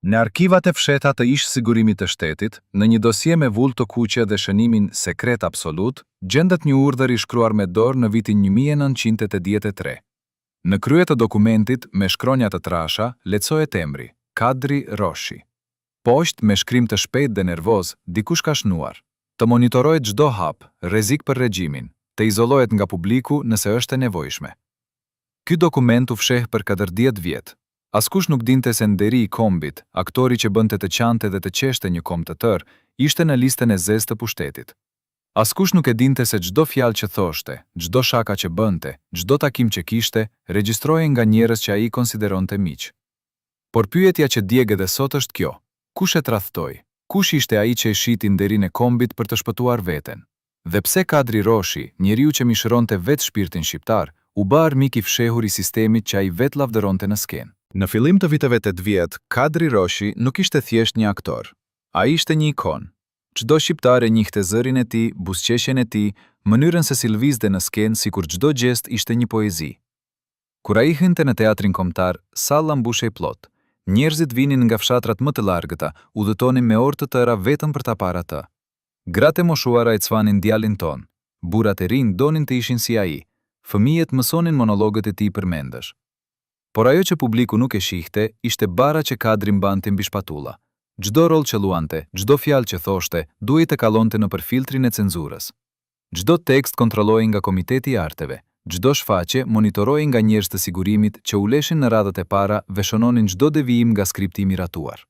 Në arkivat e fshehta të ish-Sigurimit të Shtetit, në një dosje me vulë të kuqe dhe shënimin Sekret absolut, gjendet një urdhër i shkruar me dorë në vitin 1983. Në krye të dokumentit, me shkronja të trasha, lexohet emri, Kadri Roshi. Poshtë, me shkrim të shpejtë dhe nervoz, dikush ka shënuar, Të monitorohet çdo hap, rrezik për regjimin, të izolohet nga publiku nëse është e nevojshme. Ky dokument u fsheh për 40 vjet. Askush nuk dinte se nderi i kombit, aktori që bënte të qante dhe të qeshte një komb të tërë, ishte në listën e zezë të pushtetit. Askush nuk e dinte se çdo fjalë që thoshte, çdo shaka që bënte, çdo takim që kishte, regjistrohej nga njerëz që ai i konsideronte miq. Por pyetja që djeg edhe sot është kjo, kush e tradhtoi? Kush ishte ai që e shiti nderin e kombit për të shpëtuar veten? Dhe pse Kadri Roshi, njeriu që mishëronte vetë shpirtin shqiptar, u bë armik i fshehur i sistemit që ai vetë lavdëronte në skenë? Në fillim të viteve 80, Kadri Roshi nuk ishte thjesht një aktor. Ai ishte një ikonë. Çdo shqiptar e njihte zërin e tij, buzëqeshjen e tij, mënyrën se si lëvizte në skenë sikur çdo gjest ishte një poezi. Kur ai hynte në Teatrin Kombëtar, salla mbushej plot. Njerëzit vinin nga fshatrat më të largëta, udhëtonin me orë të tëra vetëm për ta parë atë. Gratë e moshuara e quanin djalin tonë. Burrat e rinj donin të ishin si ai. Fëmijët mësonin monologët e tij përmendësh. Por ajo që publiku nuk e shihte, ishte barra që Kadri mbante mbi shpatulla. Çdo rol që luante, çdo fjalë që thoshte, duhej të kalonte nëpër filtrin e cenzurës. Çdo tekst kontrollohej nga Komiteti i Arteve, çdo shfaqje monitorohej nga njerëz të sigurimit që uleshin në radhët e para dhe shënonin çdo devijim nga skripti i miratuar.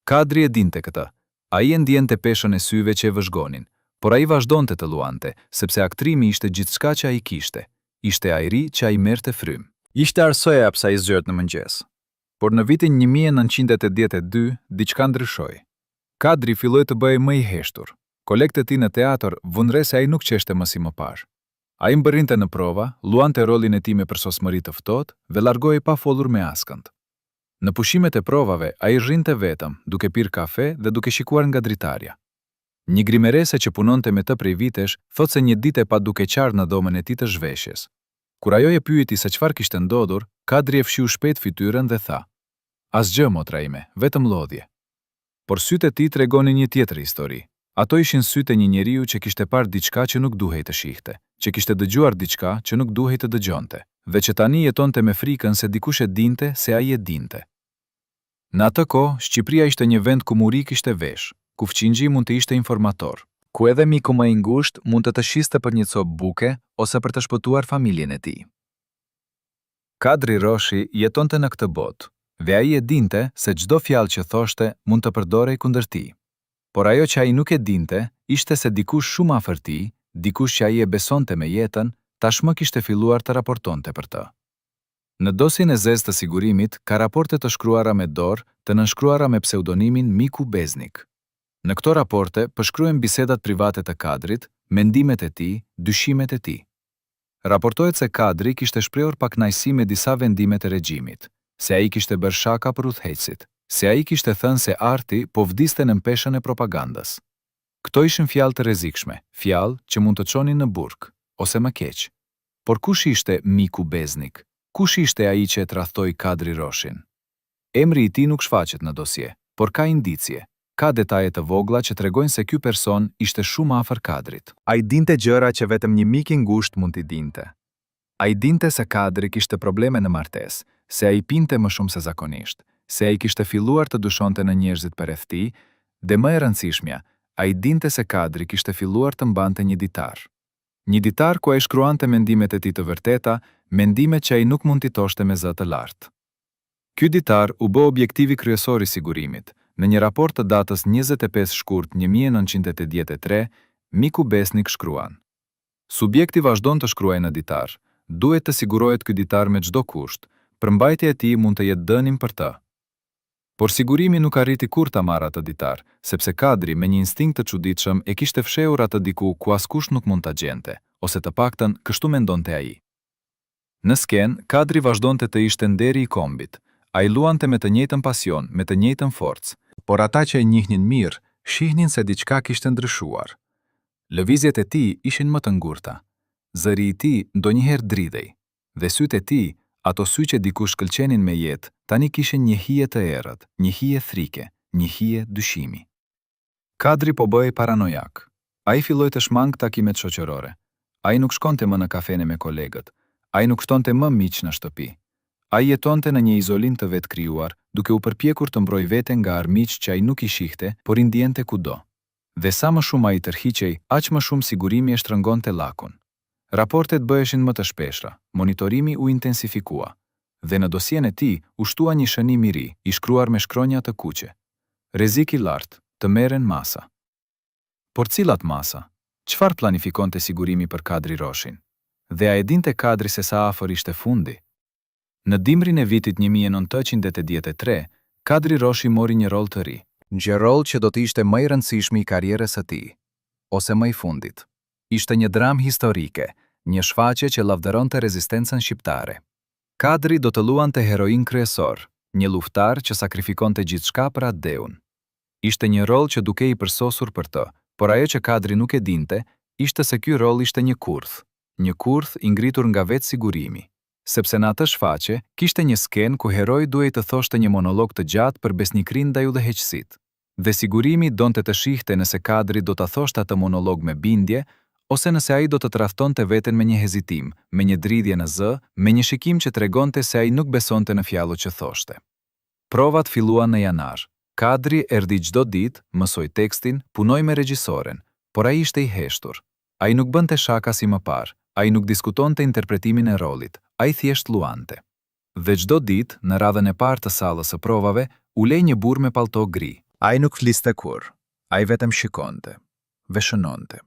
Kadri e dinte këtë. Ai e ndiente peshën e syve që e vëzhgonin. Por ai vazhdonte të luante, sepse aktrimi ishte gjithçka që ai kishte. Ishte ajri që ai merrte frymë. Ishte arsyeja pse ai zgjohet në mëngjes. Por në vitin 1982, diçka ndryshoi. Kadri filloi të bëhej më i heshtur. Kolegët e tij në teatër vunë re se ai nuk qeshte më si më parë. Ai mbërrinte në prova, luante rolin e tij me përsosmëri të ftohtë dhe largohej pa folur me askënd. Në pushimet e provave, ai rrinte vetëm, duke pirë kafe dhe duke shikuar nga dritarja. Një grimerese që punonte me të prej vitesh, thotë se një ditë e pa duke qarë në dhomën e tij të zhveshjes. Kur ajo e pyeti se çfarë kishte ndodhur, Kadri e fshiu shpejt fytyrën dhe tha, Asgjë, motra ime, vetëm lodhje. Por sytë e tij tregonin një tjetër histori. Ato ishin sytë e një njeriu që kishte parë diçka që nuk duhej të shihte, që kishte dëgjuar diçka që nuk duhej të dëgjonte, dhe që tani jetonte me frikën se dikush e dinte se ai e dinte. Në atë kohë, Shqipëria ishte një vend ku muri kishte veshë, ku fqinji mund të ishte informator, ku edhe miku më i ngushtë mund të të shiste për një copë buke ose për të shpëtuar familjen e tij. Kadri Roshi jetonte në këtë botë, dhe ai e dinte se çdo fjalë që thoshte mund të përdorej kundër tij. Por ajo që ai nuk e dinte, ishte se dikush shumë afër tij, dikush që ai e besonte me jetën, tashmë kishte filluar të raportonte për të. Në dosjen e zezë të sigurimit ka raporte të shkruara me dorë, të nënshkruara me pseudonimin Miku Besnik. Në këto raporte përshkruhen bisedat private të Kadrit, mendimet e tij, dyshimet e tij. Raportohet se Kadri kishte shprehur pakënaqësi me disa vendime të regjimit, se ai kishte bërë shaka për udhëheqësit, se ai kishte thënë se arti po vdiste nën peshën e propagandës. Këto ishin fjalë të rrezikshme, fjalë që mund të çonin në burg, ose më keq. Por kush ishte miku besnik? Kush ishte ai që e tradhtoi Kadri Roshin? Emri i tij nuk shfaqet në dosje, por ka indicie, ka detaje të vogla që tregojnë se ky person ishte shumë afër Kadrit. Ai dinte gjëra që vetëm një mik i ngushtë mund t'i dinte. Ai dinte se Kadri kishte probleme në martesë, se ai pinte më shumë se zakonisht, se ai kishte filluar të dyshonte në njerëzit përreth tij, dhe më e rëndësishmja, ai dinte se Kadri kishte filluar të mbante një ditar. Një ditar ku ai shkruante mendimet e tij të vërteta, mendimet që ai nuk mund t'i thoshte me zë të lartë. Ky ditar u bë objektivi kryesor i sigurimit. Në një raport të datës 25 shkurt 1983, miku besnik shkruan: Subjekti vazhdon të shkruajë në ditar. Duhet të sigurohet ky ditar me çdo kusht. Përmbajtja e tij mund të jetë dënim për të. Por sigurimi nuk arriti kurrë ta marrë atë ditar, sepse Kadri me një instinkt të çuditshëm e kishte fshehur atë diku ku askush nuk mund ta gjente, ose të paktën kështu mendonte ai. Në skenë, Kadri vazhdonte të ishte nderi i kombit. Ai luante me të njëjtën pasion, me të njëjtën forcë. Por ata që e njihnin mirë, shihnin se diçka kishte ndryshuar. Lëvizjet e tij ishin më të ngurta. Zëri i tij ndonjëherë dridhej. Dhe sytë e tij, Ato sy që dikur shkëlqenin me jetë, tani kishin një hije të errët, një hije frike, një hije dyshimi. Kadri po bëhej paranojak. Ai filloi të shmangë takimet shoqërore. Ai nuk shkonte më në kafene me kolegët. Ai nuk ftonte më miq në shtëpi. Ai jetonte në një izolim të vetëkrijuar, duke u përpjekur të mbrojë veten nga armiq që ai nuk i shihte, por i ndiente kudo. Dhe sa më shumë ai tërhiqej, aq më shumë sigurimi e shtrëngonte lakun. Raportet bëheshin më të shpeshra, monitorimi u intensifikua. Dhe në dosjen e tij u shtua një shënim i ri, i shkruar me shkronja të kuqe. Rrezik i lartë, të merren masa. Por cilat masa? Çfarë planifikonte sigurimi për Kadri Roshin? Dhe a e dinte Kadri se sa afër ishte fundi? Në dimrin e vitit 1983, Kadri Roshi mori një rol të ri. Një rol që do të ishte më i rëndësishmi i karrierës së tij. Ose më i fundit. Ishte një dramë historike, një shfaqje që lavdëronte rezistencën shqiptare. Kadri do të luante heroin kryesor, një luftëtar që sakrifikonte gjithçka për atdheun. Ishte një rol që dukej i përsosur për të, por ajo që Kadri nuk e dinte, ishte se ky rol ishte një kurth. Një kurth i ngritur nga vetë sigurimi. Sepse në atë shfaqje, kishte një skenë ku heroi duhej të thoshte një monolog të gjatë për besnikërinë ndaj udhëheqësit. Dhe sigurimi donte të shihte nëse Kadri do ta thoshte atë monolog me bindje, ose nëse ai do të tradhtonte veten me një hezitim, me një dridhje në zë, me një shikim që tregonte se ai nuk besonte në fjalët që thoshte. Provat filluan në janar. Kadri erdhi çdo ditë, mësoi tekstin, punoi me regjisoren, por ai ishte i heshtur. Ai nuk bënte shaka si më parë, ai nuk diskutonte interpretimin e rolit, ai thjesht luante. Dhe çdo ditë, në radhën e parë të sallës së provave, ulej një burrë me pallto gri. Ai nuk fliste kurrë, ai vetëm shikonte. Dhe shënonte.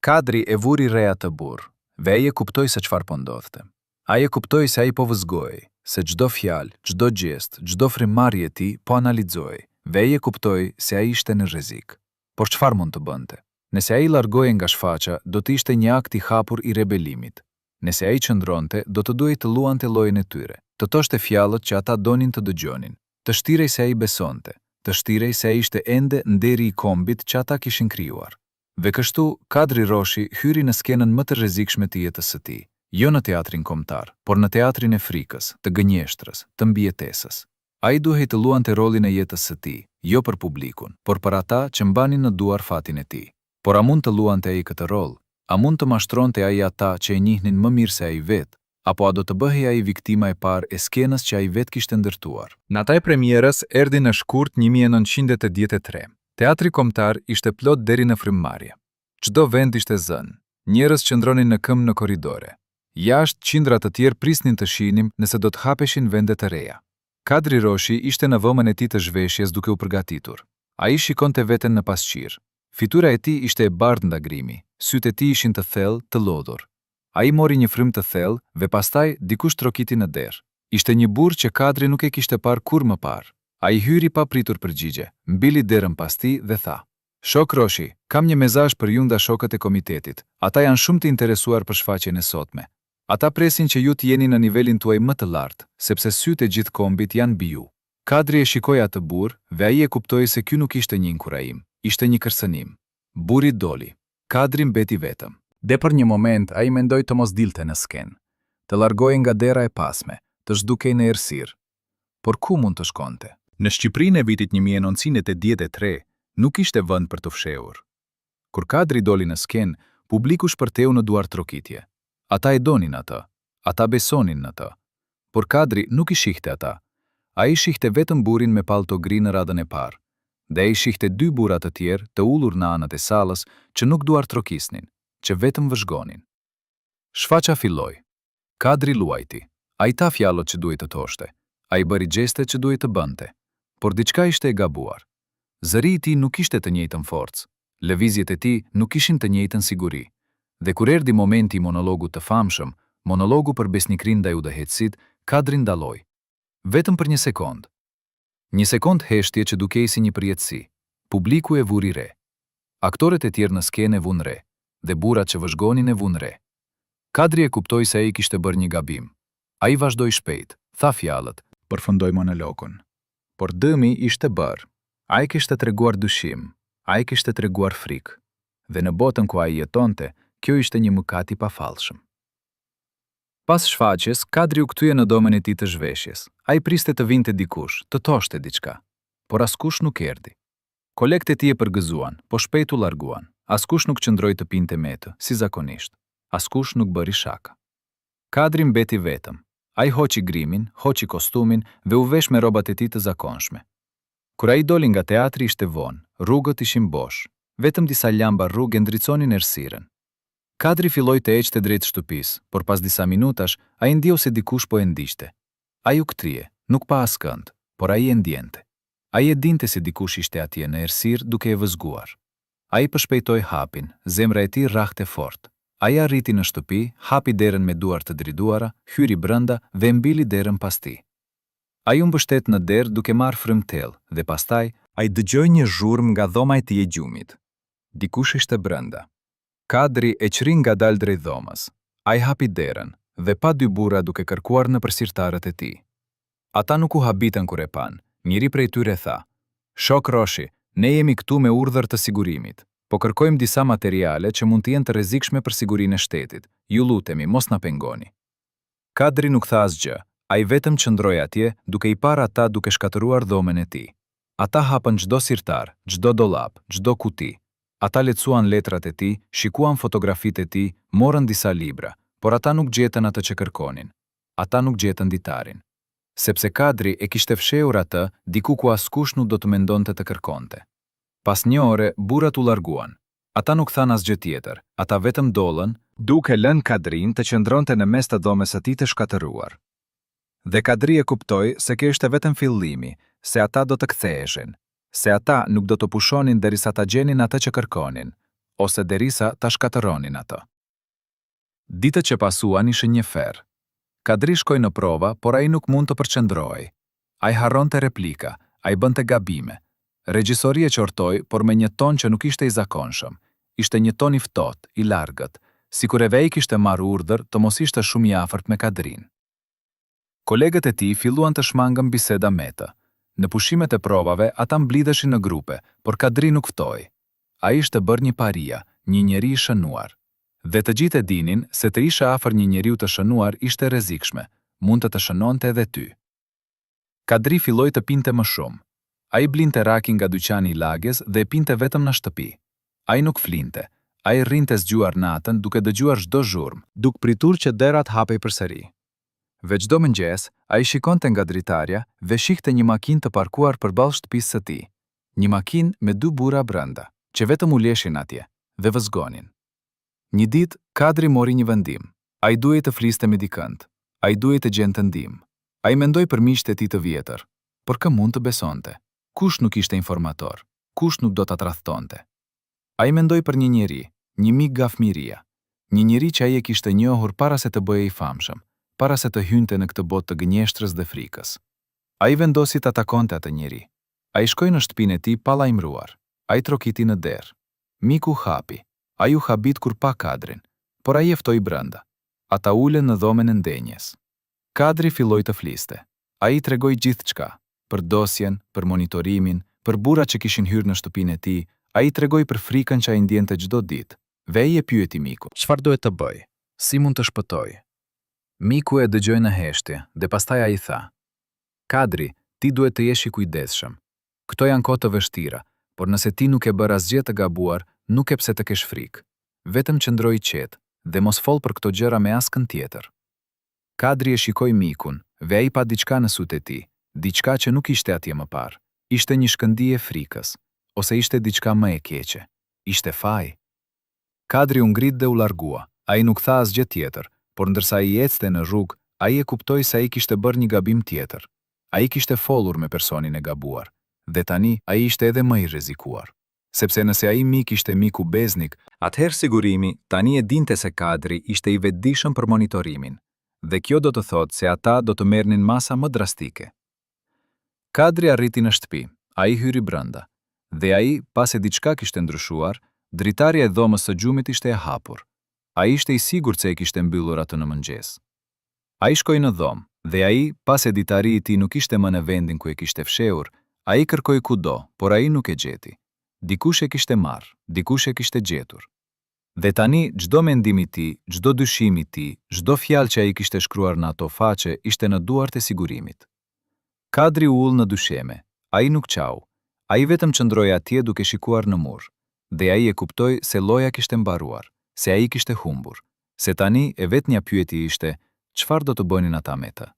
Kadri e vuri re atë burrë, dhe ai e kuptoi se çfarë po ndodhte. Ai e kuptoi se ai po vëzhgohej, se çdo fjalë, çdo gjest, çdo frymëmarrje e tij po analizohej, dhe ai e kuptoi se ai ishte në rrezik. Por çfarë mund të bënte? Nëse ai largohej nga shfaqja, do të ishte një akt i hapur i rebelimit. Nëse ai qëndronte, do të duhej të luante lojën e tyre, të thoshte fjalët që ata donin të dëgjonin, të shtirej se ai besonte, të shtirej se ai ishte ende nderi i kombit që ata kishin krijuar. Dhe kështu, Kadri Roshi hyri në skenën më të rrezikshme të jetës së tij, jo në Teatrin Kombëtar, por në teatrin e frikës, të gënjeshtrës, të mbijetesës. Ai duhej të luante rolin e jetës së tij, jo për publikun, por për ata që mbanin në duar fatin e tij. Por a mund të luante ai këtë rol? A mund të mashtronte ai ata që e njihnin më mirë se ai vetë? Apo a do të bëhej ai viktima e parë e skenës që ai vetë kishte ndërtuar? Nata e premierës erdhi në shkurt 1983. Teatri Kombëtar ishte plot deri në frymëmarrje. Çdo vend ishte zënë. Njerëz qëndronin në këmbë në korridore. Jashtë, qindra të tjerë prisnin të shihnin nëse do të hapeshin vende të reja. Kadri Roshi ishte në dhomën e tij të zhveshjes duke u përgatitur. Ai shikonte veten në pasqyrë. Fytyra e tij ishte e bardhë nga grimi, sytë e tij ishin të thellë, të lodhur. Ai mori një frymë të thellë dhe pastaj dikush trokiti në derë. Ishte një burrë që Kadri nuk e kishte parë kurrë më parë. Ai hyri pa pritur përgjigje, mbylli derën pas tij dhe tha, Shok Roshi, kam një mesazh për ju nga shokët e komitetit. Ata janë shumë të interesuar për shfaqjen e sotme. Ata presin që ju të jeni në nivelin tuaj më të lartë, sepse sytë e gjithë kombit janë mbi ju. Kadri e shikoi atë burrë dhe ai e kuptoi se ky nuk ishte një inkurajim, ishte një kërcënim. Burri doli. Kadri mbeti vetëm. Dhe për një moment ai mendoi të mos dilte në skenë. Të largohej nga dera e pasme, të zhdukej në errësirë. Por ku mund të shkonte? Në Shqipërinë e vitit 1983, nuk ishte vend për t'u fshehur. Kur Kadri doli në skenë, publiku shpërtheu në duartrokitje. Ata e donin atë. Ata besonin në të. Por Kadri nuk i shihte ata. Ai shihte vetëm burrin me pallto gri në radhën e parë. Dhe ai shihte dy burra të tjerë, të ulur në anët e sallës, që nuk duartrokisnin, që vetëm vëzhgonin. Shfaqja filloi. Kadri luajti. Ai tha fjalët që duhej të thoshte. Ai bëri gjestet që duhej të bënte. Por diçka ishte e gabuar. Zëri i tij nuk kishte të njëjtën forcë. Lëvizjet e tij nuk kishin të njëjtën siguri. Dhe kur erdhi momenti i monologut të famshëm, monologu për besnikërinë ndaj udhëheqësit, Kadri ndaloi. Vetëm për një sekondë. Një sekondë heshtje që dukej si një përjetësi. Publiku e vuri re. Aktorët e tjerë në skenë e vunë re. Dhe burrat që vëzhgonin e vunë re. Kadri e kuptoi se ai kishte bërë një gabim. Ai vazhdoi shpejt, tha fjalët, përfundoi monologun. Por dëmi ishte bërë. Ai kishte treguar dyshim, ai kishte treguar frikë. Dhe në botën ku ai jetonte, kjo ishte një mëkat i pafalshëm. Pas shfaqjes, Kadri u kthye në dhomën e tij të zhveshjes. Ai priste të vinte dikush, të thoshte diçka. Por askush nuk erdhi. Kolegët e tij e përgëzuan, po shpejt u larguan. Askush nuk qëndroi të pinte me të, si zakonisht. Askush nuk bëri shaka. Kadri mbeti vetëm. Ai hoqi grimin, hoqi kostumin dhe u vesh me rrobat e tij të zakonshme. Kur ai doli nga teatri ishte vonë, rrugët ishin bosh. Vetëm disa llamba rruge ndriconin errësirën. Kadri filloi të ecte drejt shtëpisë, por pas disa minutash, ai ndjeu se dikush po e ndiqte. Ai u kthye, nuk pa askënd, por ai e ndjente. Ai e dinte se dikush ishte atje në errësirë duke e vëzhguar. Ai përshpejtoi hapin, zemra e tij rrahte fort. Ai arriti në shtëpi, hapi derën me duar të dridhuara, hyri brenda dhe e mbylli derën pas tij. Ai u mbështet në derë duke marrë frymë thellë dhe pastaj, ai dëgjoi një zhurmë nga dhoma e tij e gjumit. Dikush ishte brenda. Kadri ecri ngadalë drejt dhomës. Ai hapi derën dhe pa dy burra duke kërkuar nëpër sirtarët e tij. Ata nuk u habitën kur e panë. Njëri prej tyre tha, Shok Roshi, ne jemi këtu me urdhër të sigurimit. Po kërkojmë disa materiale që mund të jenë të rrezikshme për sigurinë e shtetit. Ju lutemi, mos na pengoni. Kadri nuk tha asgjë, ai vetëm qëndroi atje, duke i parë ata duke shkatërruar dhomën e tij. Ata hapën çdo sirtar, çdo dollap, çdo kuti. Ata lexuan letrat e tij, shikuan fotografitë e tij, morën disa libra, por ata nuk gjetën atë që kërkonin. Ata nuk gjetën ditarin. Sepse Kadri e kishte fshehur atë diku ku askush nuk do të mendonte të kërkonte. Pas një ore, burrat u larguan. Ata nuk thanë asgjë tjetër, ata vetëm dolën, duke lënë Kadrin të qëndronte në mes të dhomës së tij të shkatërruar. Dhe Kadri e kuptoi se kjo ishte vetëm fillimi, se ata do të ktheheshin, se ata nuk do të pushonin derisa ta gjenin atë që kërkonin, ose derisa ta shkatërronin atë. Ditët që pasuan ishin një ferr. Kadri shkoi në prova, por ai nuk mund të përqendrohej. Ai harronte replika, ai bënte gabime. Regjisori e qortoi, por me një ton që nuk ishte i zakonshëm. Ishte një ton i ftohtë, i largët, sikur edhe ai kishte marrë urdhër të mos ishte shumë i afërt me Kadrinë. Kolegët e tij filluan të shmangën biseda me të. Në pushimet e provave, ata mblidheshin në grupe, por Kadri nuk ftohej. Ai ishte bërë një paria, një njeri i shënuar. Dhe të gjithë e dinin se të ishe afër një njeriu të shënuar ishte e rrezikshme, mund të të shënonte edhe ty. Kadri filloi të pinte më shumë. Ai blinte raki nga dyqani i lagjes dhe e pinte vetëm në shtëpi. Ai nuk flinte. Ai rrinte zgjuar natën duke dëgjuar çdo zhurmë, duke pritur që dera të hapej përsëri. Dhe çdo mëngjes, ai shikonte nga dritarja dhe shihte një makinë të parkuar përballë shtëpisë së tij. Një makinë me dy burra brenda, që vetëm uleshin atje dhe vëzhgonin. Një ditë, Kadri mori një vendim. Ai duhej të fliste me dikënd. Ai duhej të gjente ndihmë. Ai mendoi për miqtë e tij të vjetër. Por kë mund të besonte? Kush nuk ishte informator? Kush nuk do ta tradhtonte? Ai mendoi për një njeri, një mik nga fëmijëria. Një njeri që ai e kishte njohur para se të bëhej i famshëm, para se të hynte në këtë botë të gënjeshtrës dhe frikës. Ai vendosi ta takonte atë njeri. Ai shkoi në shtëpinë e tij pa lajmëruar. Ai trokiti në derë. Miku hapi. Ai u habit kur pa Kadrin, por ai e ftoi brenda. Ata u ulën në dhomën e ndenjes. Kadri filloi të fliste. Ai i tregoi gjithçka, për dosjen, për monitorimin, për burrat që kishin hyrë në shtëpinë e tij, ai i tregoi për frikën që ai ndjente çdo ditë, dhe ai e pyeti mikun. Çfarë duhet të bëj? Si mund të shpëtoj? Miku e dëgjoi në heshtje dhe pastaj ai tha, Kadri, ti duhet të jesh i kujdesshëm. Këto janë kohë të vështira, por nëse ti nuk ke bërë asgjë të gabuar, nuk ke pse të kesh frikë. Vetëm qëndro i qetë dhe mos fol për këto gjëra me askënd tjetër. Kadri e shikoi mikun dhe ai pa diçka në sytë e tij, diçka që nuk ishte atje më parë. Ishte një shkëndijë e frikës, ose ishte diçka më e keqe. Ishte faj. Kadri u ngrit dhe u largua. Ai nuk tha asgjë tjetër, por ndërsa ai ecte në rrugë, ai e kuptoi se ai kishte bërë një gabim tjetër. Ai kishte folur me personin e gabuar. Dhe tani ai ishte edhe më i rrezikuar. Sepse nëse ai mik ishte miku beznik, atëherë sigurimi tani e dinte se Kadri ishte i vetëdijshëm për monitorimin, dhe kjo do të thotë se ata do të merrnin masa më drastike. Kadri arriti në shtëpi, ai hyri brenda. Dhe ai pa se diçka kishte ndryshuar, dritarja e dhomës së gjumit ishte e hapur. Ai ishte i sigurt se e kishte mbyllur atë në mëngjes. Ai shkoi në dhomë, dhe ai pa se ditari i tij nuk ishte më në vendin ku e kishte fshehur, ai kërkoi kudo, por ai nuk e gjeti. Dikush e kishte marrë, dikush e kishte gjetur. Dhe tani, çdo mendim i tij, çdo dyshim i tij, çdo fjalë që ai kishte shkruar në ato faqe ishte në duart e sigurimit. Kadri u ul në dysheme. Ai nuk qau. Ai vetëm qëndroi atje duke shikuar në mur. Dhe ai e kuptoi se loja kishte mbaruar, se ai kishte humbur, se tani e vetmja pyetje ishte, çfarë do të bënin ata me të?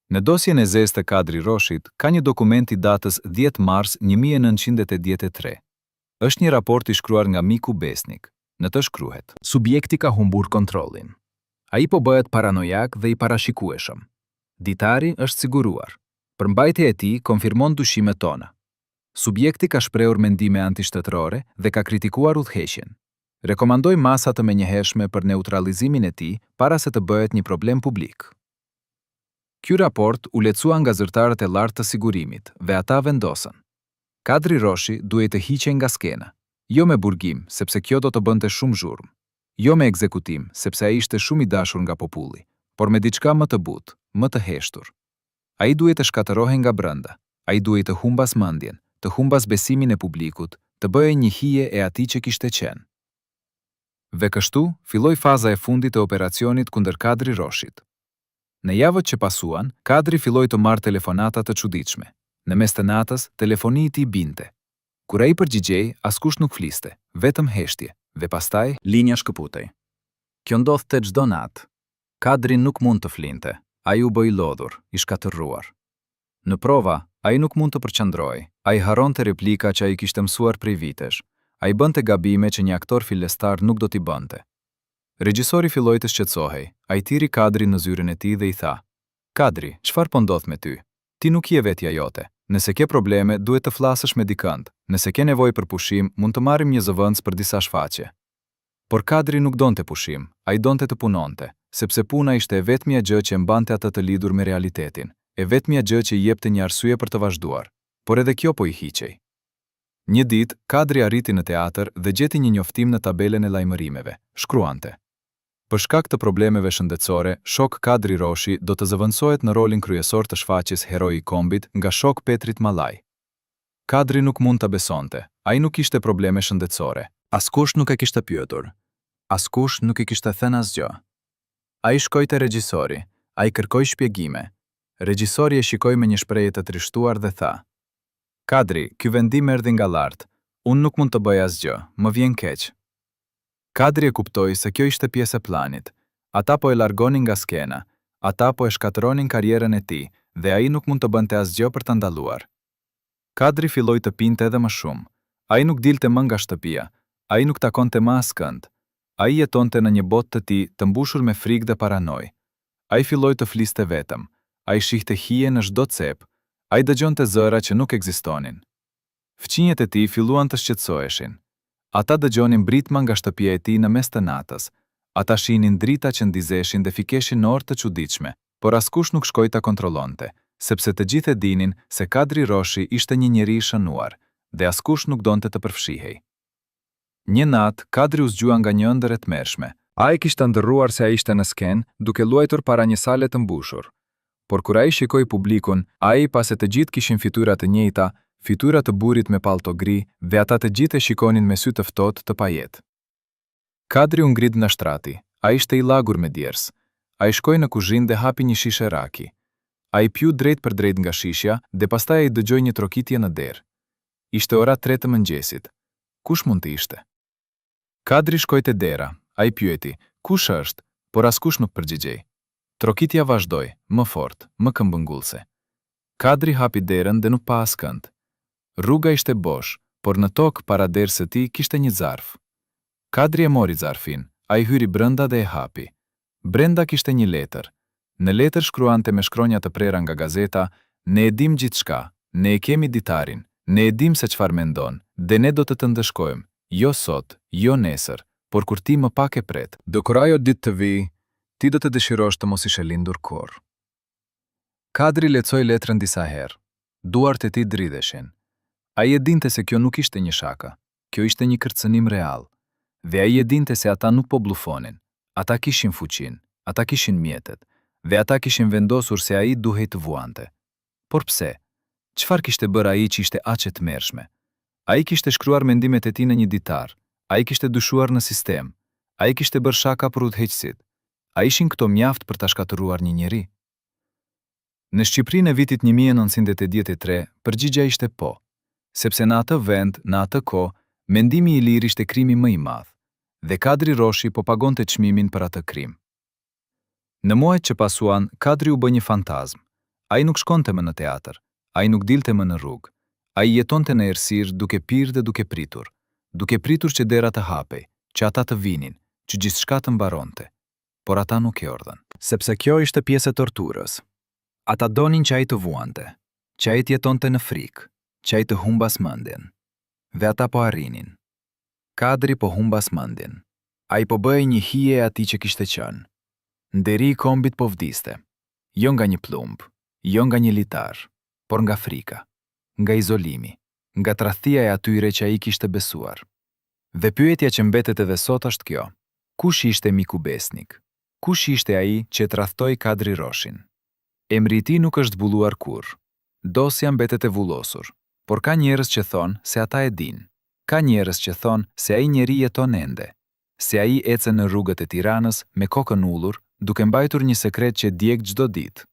Në dosjen e zezë të Kadri Roshit ka një dokument i datës dhjetë mars 1983. Është një raport i shkruar nga miku Besnik. Në të shkruhet. Subjekti ka humbur kontrollin. Ai po bëhet paranojak dhe i parashikueshëm. Ditari është siguruar. Përmbajtja e tij konfirmon dyshimet tona. Subjekti ka shprehur mendime antishtetërore dhe ka kritikuar udhëheqjen. Rekomandoj masa të menjëhershme për neutralizimin e tij para se të bëhet një problem publik. Ky raport u lexua nga zyrtarët e lartë të sigurimit dhe ata vendosën. Kadri Roshi duhej të hiqej nga skena. Jo me burgim, sepse kjo do të bënte shumë zhurmë. Jo me ekzekutim, sepse ai ishte shumë i dashur nga populli, por me diçka më të butë, më të heshtur. Ai duhej të shkatërrohej nga brenda. Ai duhej të humbasë mendjen, të humbasë besimin e publikut, të bëhej një hije e atij që kishte qenë. Dhe kështu, filloi faza e fundit e operacionit kundër Kadri Roshit. Në javët që pasuan, Kadri filloi të marrë telefonata të çuditshme. Në mes të natës, telefoni i tij binte. Kur ai përgjigjej, askush nuk fliste, vetëm heshtje, dhe pastaj, linja shkëputej. Kjo ndodhte çdo natë. Kadri nuk mund të flinte. Ai u bë i lodhur, i shkatërruar. Në prova, ai nuk mund të përqendrohej. Ai harronte replika që ai kishte mësuar prej vitesh. Ai bënte gabime që një aktor fillestar nuk do t'i bënte. Regjisori filloi të shqetësohej. Ai thirri Kadrin në zyrën e tij dhe i tha, Kadri, çfarë po ndodh me ty? Ti nuk je vetja jote. Nëse ke probleme, duhet të flasësh me dikënd. Nëse ke nevojë për pushim, mund të marrim një zëvendës për disa shfaqje. Por Kadri nuk donte pushim, ai donte të punonte, sepse puna ishte e vetmja gjë që e mbante atë të lidhur me realitetin, e vetmja gjë që i jepte një arsye për të vazhduar. Por edhe kjo po i hiqej. Një ditë, Kadri arriti në teatër dhe gjeti një njoftim në tabelën e lajmërimeve. Shkruante, Për shkak të problemeve shëndetësore, shok Kadri Roshi do të zëvendësohet në rolin kryesor të shfaqjes Heroi i Kombit nga shok Petrit Malaj. Kadri nuk mund ta besonte. Ai nuk kishte probleme shëndetësore. Askush nuk e kishte pyetur. Askush nuk i kishte thënë asgjë. Ai shkoi te regjisori. Ai kërkoi shpjegime. Regjisori e shikoi me një shprehje të trishtuar dhe tha, Kadri, ky vendim erdhi nga lart. Unë nuk mund të bëj asgjë, më vjen keq. Kadri e kuptoi se kjo ishte pjesë e planit. Ata po e largonin nga skena. Ata po e shkatërronin karrierën e tij dhe ai nuk mund të bënte asgjë për ta ndaluar. Kadri filloi të pinte edhe më shumë. Ai nuk dilte më nga shtëpia. Ai nuk takonte më askënd. Ai jetonte në një botë të tij të mbushur me frikë dhe paranojë. Ai filloi të fliste vetëm. Ai shihte hije në çdo cep. Ai dëgjonte zëra që nuk ekzistonin. Fqinjët e tij filluan të shqetësoheshin. Ata dëgjonin britma nga shtëpia e tij në mes të natës. Ata shihnin drita që ndizeshin dhe fikeshin në orë të çuditshme, por askush nuk shkoi ta kontrollonte, sepse të gjithë e dinin se Kadri Roshi ishte një njeri i shënuar, dhe askush nuk donte të përfshihej. Një natë, Kadri u zgjua nga një ëndërr e tmerrshme. Ai kishte ëndërruar se ai ishte në skenë, duke luajtur para një sale të mbushur. Por kur ai shikoi publikun, ai pa se të gjithë kishin fytyra të njëjta, fytyra të burrit me pallto gri dhe ata të gjithë e shikonin me sy të ftohtë të pajetë. Kadri u ngrit nga shtrati. Ai ishte i lagur me djersë. Ai shkoi në kuzhinë dhe hapi një shishe raki. Ai piu drejtpërdrejt nga shishja dhe pastaj ai dëgjoi një trokitje në derë. Ishte ora tre të mëngjesit. Kush mund të ishte? Kadri shkoi te dera. Ai pyeti, Kush është? Por askush nuk përgjigjej. Trokitja vazhdoi, më fort, më këmbëngulëse. Kadri hapi derën dhe nuk pa askënd. Rruga ishte bosh, por në tokë para derës së tij kishte një zarf. Kadri e mori zarfin, ai hyri brenda dhe e hapi. Brenda kishte një letër. Në letër shkruante me shkronja të prera nga gazeta, Ne e dimë gjithçka, ne e kemi ditarin, ne e dimë se çfarë mendon, dhe ne do të të ndëshkojmë, jo sot, jo nesër, por kur ti më pak e pret. Dhe kur ajo ditë të vijë, ti do të dëshirosh të mos ishe lindur kurrë. Kadri lexoi letrën disa herë. Duart e tij dridheshin. Ai e dinte se kjo nuk ishte një shaka. Kjo ishte një kërcënim real. Dhe ai e dinte se ata nuk po blufonin. Ata kishin fuqinë, ata kishin mjetet, dhe ata kishin vendosur se ai duhej të vuante. Por pse? Çfarë kishte bërë ai që ishte aq e tmerrshme? Ai kishte shkruar mendimet e tij në një ditar. Ai kishte dyshuar në sistem. Ai kishte bërë shaka për udhëheqësit. A ishin këto mjaft për ta shkatërruar një njeri? Në Shqipërinë e vitit 1983, përgjigja ishte po. Sepse në atë vend, në atë kohë, mendimi i lirë ishte krimi më i madh. Dhe Kadri Roshi po pagonte çmimin për atë krim. Në muajt që pasuan, Kadri u bë një fantazmë. Ai nuk shkonte më në teatër. Ai nuk dilte më në rrugë. Ai jetonte në errësirë, duke pirë dhe duke pritur. Duke pritur që dera të hapej, që ata të vinin, që gjithçka të mbaronte. Por ata nuk erdhën. Sepse kjo ishte pjesë e torturës. Ata donin që ai të vuante, që ai të jetonte në frikë, që ai të humbasë mendjen. Dhe ata po arrinin. Kadri po humbas mendjen. Ai po bëhej një hije e atij që kishte qenë. Nderi i kombit po vdiste. Jo nga një plumb, jo nga një litar, por nga frika, nga izolimi, nga tradhtia e atyre që ai kishte besuar. Dhe pyetja që mbetet edhe sot është kjo, kush ishte miku besnik? Kush ishte ai që e tradhtoi Kadri Roshin? Emri i tij nuk është zbuluar kurrë. Dosja mbetet e vulosur. Por ka njerëz që thonë se ata e dinë. Ka njerëz që thonë se ai njeri jeton ende. Se ai ecën në rrugët e Tiranës me kokën ulur, duke mbajtur një sekret që e djeg çdo ditë.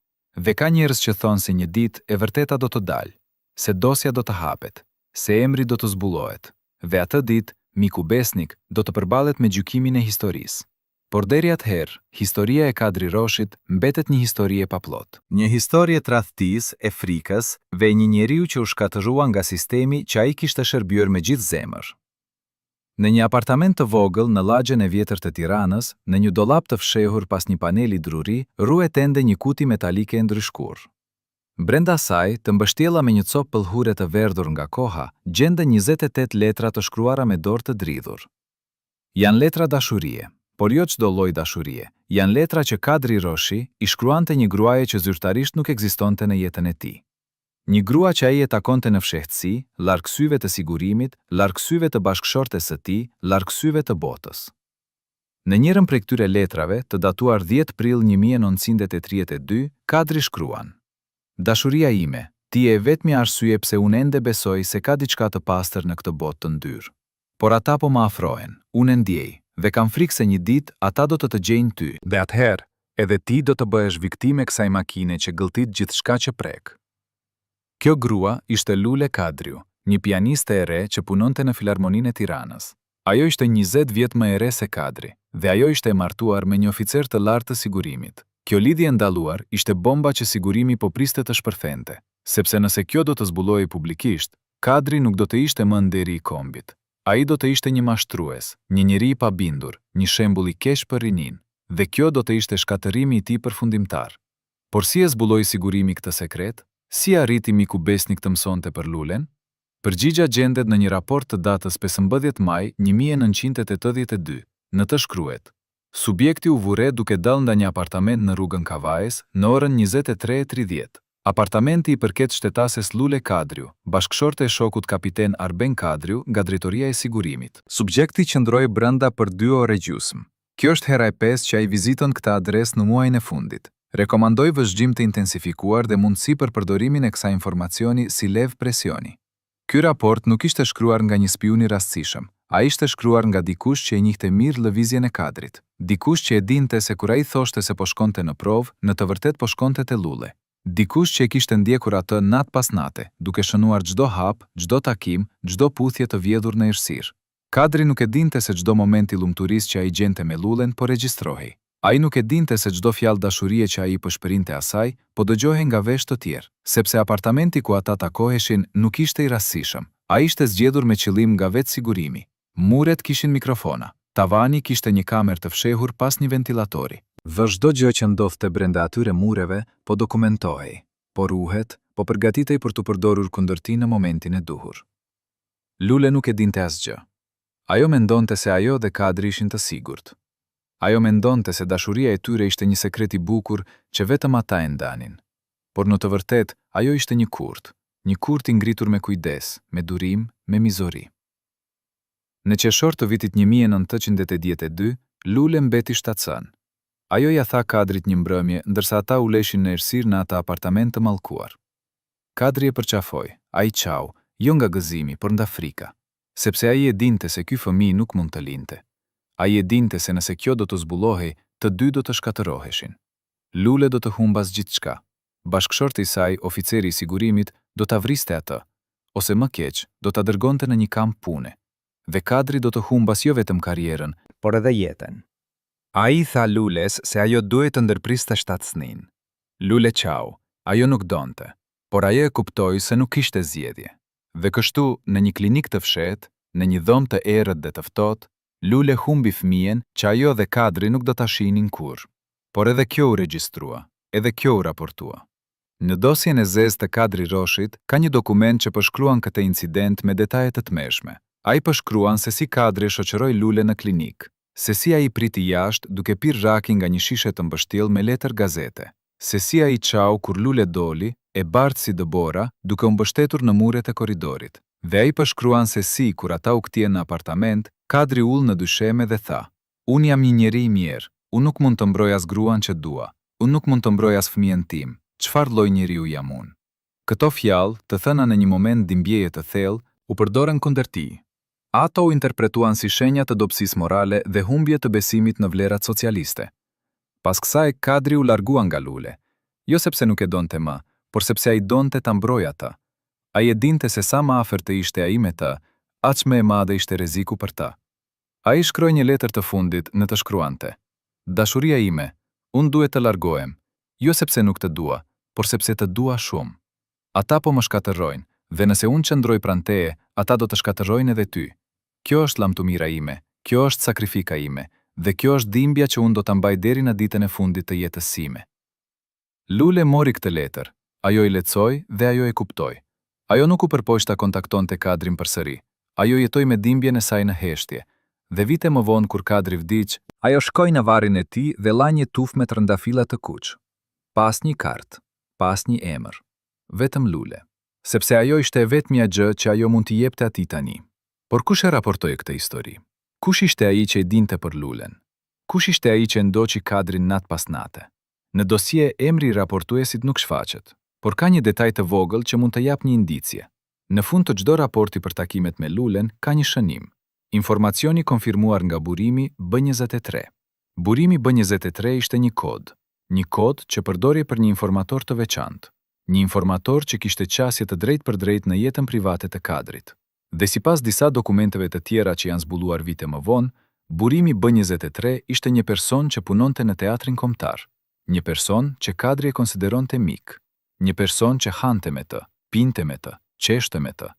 Dhe ka njerëz që thonë se një ditë e vërteta do të dalë. Se dosja do të hapet. Se emri do të zbulohet. Dhe atë ditë, miku besnik do të përballet me gjykimin e historisë. Por deri atëherë, historia e Kadri Roshit mbetet një histori e paplotë. Një histori e tradhtisë, e frikës, dhe e një njeriu që u shkatërrua nga sistemi që ai kishte shërbyer me gjithë zemër. Në një apartament të vogël në lagjen e vjetër të Tiranës, në një dollap të fshehur pas një paneli druri, ruhet ende një kuti metalike e ndryshkur. Brenda saj, të mbështjella me një copë pëlhure të verdhur nga koha, gjenden 28 letra të shkruara me dorë të dridhur. Janë letra dashurie, por jo çdo lloj dashurie, janë letra që Kadri Roshi i shkruante një gruaje që zyrtarisht nuk ekzistonte në jetën e tij. Një grua që ai e takonte në fshehtësi, larg syve të sigurimit, larg syve të bashkëshortes së tij, larg syve të botës. Në njërën prej këtyre letrave, të datuar 10 prill 1982, Kadri shkruan: Dashuria ime, ti je e vetmja arsye pse unë ende besoj se ka diçka të pastër në këtë botë të ndyrë. Por ata po më afrohen, unë e ndjej, dhe kam frikë se një ditë ata do të të gjejnë ty. Dhe atëherë, edhe ti do të bëhesh viktimë e kësaj makine që gëlltit gjithçka që prek. Kjo grua ishte Lule Kadriu, një pianiste e re që punonte në Filarmoninë e Tiranës. Ajo ishte 20 vjet më e re se Kadri, dhe ajo ishte e martuar me një oficer të lartë të sigurimit. Kjo lidhje e ndaluar ishte bomba që sigurimi po priste të shpërthente, sepse nëse kjo do të zbulohej publikisht, Kadri nuk do të ishte më nderi i kombit. Ai do të ishte një mashtrues, një njeri i pabindur, një shembull i keq për rininë, dhe kjo do të ishte shkatërrimi i tij përfundimtar. Por si e zbuloi sigurimi këtë sekret? Si arriti miku besnik të mësonte për Lulen? Përgjigja gjendet në një raport të datës 15 maj 1982. Në të shkruhet: Subjekti u vu re duke dalë nga një apartament në rrugën Kavajës në orën 23:30. Apartamenti i përket shtetases Lule Kadriu, bashkëshorte e shokut kapiten Arben Kadriu nga Drejtoria e Sigurimit. Subjekti qëndroi brenda për dy orë e gjysmë. Kjo është hera e pestë që ai viziton këtë adresë në muajin e fundit. Rekomandoj vëzhgim të intensifikuar dhe mundësi për përdorimin e kësaj informacioni si levë presioni. Ky raport nuk ishte shkruar nga një spiun i rastësishëm. Ai ishte shkruar nga dikush që e njihte mirë lëvizjen e Kadrit. Dikush që e dinte se kur ai thoshte se po shkonte në provë, në të vërtetë po shkonte te Lule. Dikush që e kishte ndjekur atë natë pas nate, duke shënuar çdo hap, çdo takim, çdo puthje të vjedhur në errësirë. Kadri nuk e dinte se çdo moment i lumturisë që ai gjente me Lulen po regjistrohej. Ai nuk e dinte se çdo fjalë dashurie që ai i pëshpërinte asaj, po dëgjohej nga veshë të tjerë, sepse apartamenti ku ata takoheshin nuk ishte i rastësishëm. Ai ishte zgjedhur me qëllim nga vetë sigurimi. Muret kishin mikrofona. Tavani kishte një kamerë të fshehur pas një ventilatori. Dhe çdo gjë që ndodhte brenda atyre mureve po dokumentohej, po ruhet, po përgatitej për t'u përdorur kundër tij në momentin e duhur. Lule nuk e dinte asgjë. Ajo mendonte se ajo dhe Kadri ishin të sigurt. Ajo mendonte se dashuria e tyre ishte një sekret i bukur që vetëm ata e ndanin. Por në të vërtetë, ajo ishte një kurth, një kurth i ngritur me kujdes, me durim, me mizori. Në qershor të vitit 1982, Lule mbeti shtatzënë. Ajo ia tha Kadrit një mbrëmje, ndërsa ata uleshin në errësirë në atë apartament të mallkuar. Kadri e përqafoi, ai qau, jo nga gëzimi, por nga frika. Sepse ai e dinte se ky fëmijë nuk mund të lindte. Ai e dinte se nëse kjo do të zbulohej, të dy do të shkatërroheshin. Lule do të humbasë gjithçka. Bashkëshorti i saj, oficeri i sigurimit, do ta vriste atë. Ose më keq, do ta dërgonte në një kamp pune. Dhe Kadri do të humbasë jo vetëm karrierën, Por edhe jetën. Ai i tha Lules se ajo duhej të ndërpriste shtatzëninë. Lule qau, ajo nuk donte, por ajo e kuptoi se nuk kishte zgjedhje. Dhe kështu, në një klinikë të fshehtë, në një dhomë të errët dhe të ftohtë, Lule humbi fëmijën që ajo dhe Kadri nuk do ta shihnin kurrë. Por edhe kjo u regjistrua, edhe kjo u raportua. Në dosjen e zezë të Kadri Roshit ka një dokument që përshkruan këtë incident me detaje të tmerrshme. Ai përshkruan se si Kadri e shoqëroi Lulen në klinikë, se si ai priti jashtë duke pirë raki nga një shishe të mbështjellë me letër gazete, se si ai qau kur Lule doli, e bardhë si dëbora, duke u mbështetur në muret e korridorit. Dhe ai përshkruan se si, kur ata u kthyen në apartament, Kadri u ul në dysheme dhe tha, Unë jam një njeri i mjerë, unë nuk mund të mbroj as gruan që dua, unë nuk mund të mbroj as fëmijën tim, çfarë lloj njeriu jam unë? Këto fjalë, të thëna në një moment dhimbjeje të thellë, u përdorën kundër tij. Ato u interpretuan si shenja të dobësisë morale dhe humbje të besimit në vlerat socialiste. Pas kësaj, Kadri u largua nga Lule. Jo sepse nuk e donte më, por sepse ai donte ta mbrojë atë. Ai e dinte se sa më afër të ishte ai me të, aq më e madhe ishte rreziku për të. Ai shkroi një letër të fundit, në të shkruante, Dashuria ime, unë duhet të largohem, jo sepse nuk të dua, por sepse të dua shumë. Ata po më shkatërrojnë, dhe nëse unë qëndroj pranë teje, ata do të shkatërrojnë edhe ty. Kjo është lamtumira ime, kjo është sakrifika ime, dhe kjo është dhimbja që unë do ta mbaj deri në ditën e fundit të jetës sime. Lule mori këtë letër. Ajo e lexoi dhe ajo e kuptoi. Ajo nuk u përpoq ta kontaktonte Kadrin përsëri. Ajo jetoi me dhimbjen e saj në heshtje. Dhe vite më vonë kur Kadri vdiq, ajo shkoi në varrin e tij dhe la një tufë me trëndafila të kuq. Pa asnjë kartë. Pa asnjë emër. Vetëm lule. Sepse ajo ishte e vetmja gjë që ajo mund t'i jepte atij tani. Por kush e raportoi këtë histori? Kush ishte ai që e dinte për Lulen? Kush ishte ai që e ndoqi Kadrin natë pas nate? Në dosje emri i raportuesit nuk shfaqet, por ka një detaj të vogël që mund të japë një indicie. Në fund të çdo raporti për takimet me Lulen ka një shënim. Informacion i konfirmuar nga burimi B 23. Burimi B 23 ishte një kod. Një kod që përdorej për një informator të veçantë. Një informator që kishte qasje të drejtpërdrejtë në jetën private të Kadrit. Dhe sipas disa dokumenteve të tjera që janë zbuluar vite më vonë, burimi B 23 ishte një person që punonte në Teatrin Kombëtar, një person që Kadri e konsideronte mik, një person që hante me të, pinte me të, qeshte me të,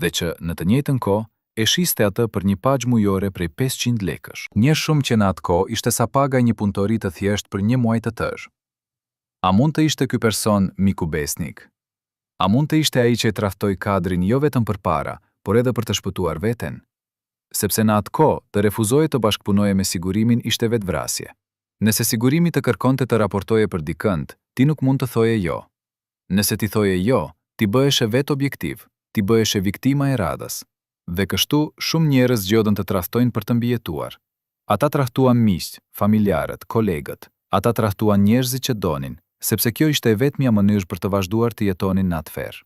dhe që, në të njëjtën kohë, e shiste atë për një pagë mujore prej 500 lekësh. Një shumë që në atë kohë ishte sa paga e një punëtori të thjeshtë për një muaj të tërë. A mund të ishte ky person miku besnik? A mund të ishte ai që e tradhtoi Kadrin jo vetëm për para, por edhe për të shpëtuar veten? Sepse në atë kohë, të refuzoje të bashkëpunoje me sigurimin ishte vetëvrasje. Nëse sigurimi të kërkonte të raportoje për dikënd, ti nuk mund të thoje jo. Nëse ti thoje jo, ti bëheshe vetë objektiv, ti bëheshe viktima e radhës. Dhe kështu, shumë njerëz zgjodhën të tradhtojnë për të mbijetuar. Ata tradhtuan miqtë, familjarët, kolegët. Ata tradhtuan njerëzit që donin, sepse kjo ishte e vetmja mënyrë për të vazhduar të jetonin në atë ferr.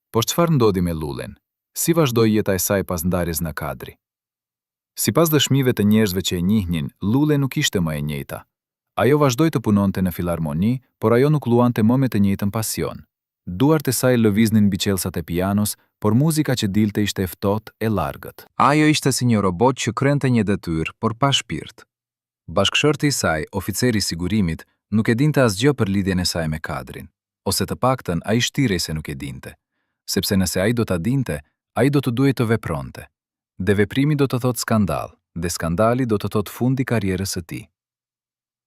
Por çfarë ndodhi me Lulen? Si vazhdoi jeta e saj pas ndarjes nga Kadri? Sipas dëshmive të njerëzve që e njihnin, Lule nuk ishte më e njëjta. Ajo vazhdoi të punonte në filarmoni, por ajo nuk luante më me të njëjtën pasion. Duart e saj lëviznin mbi çelësat e pianos, por muzika që dilte ishte e ftohtë, e largët. Ajo ishte si një robot që kryente një detyrë, por pa shpirt. Bashkëshorti i saj, oficeri i sigurimit, nuk e dinte asgjë për lidhjen e saj me Kadrin. Ose të paktën ai shtirej se nuk e dinte. Sepse nëse ai do ta dinte, ai do të duhej të vepronte. Dhe veprimi do të thotë skandal, dhe skandali do të thotë fund i karrierës së tij.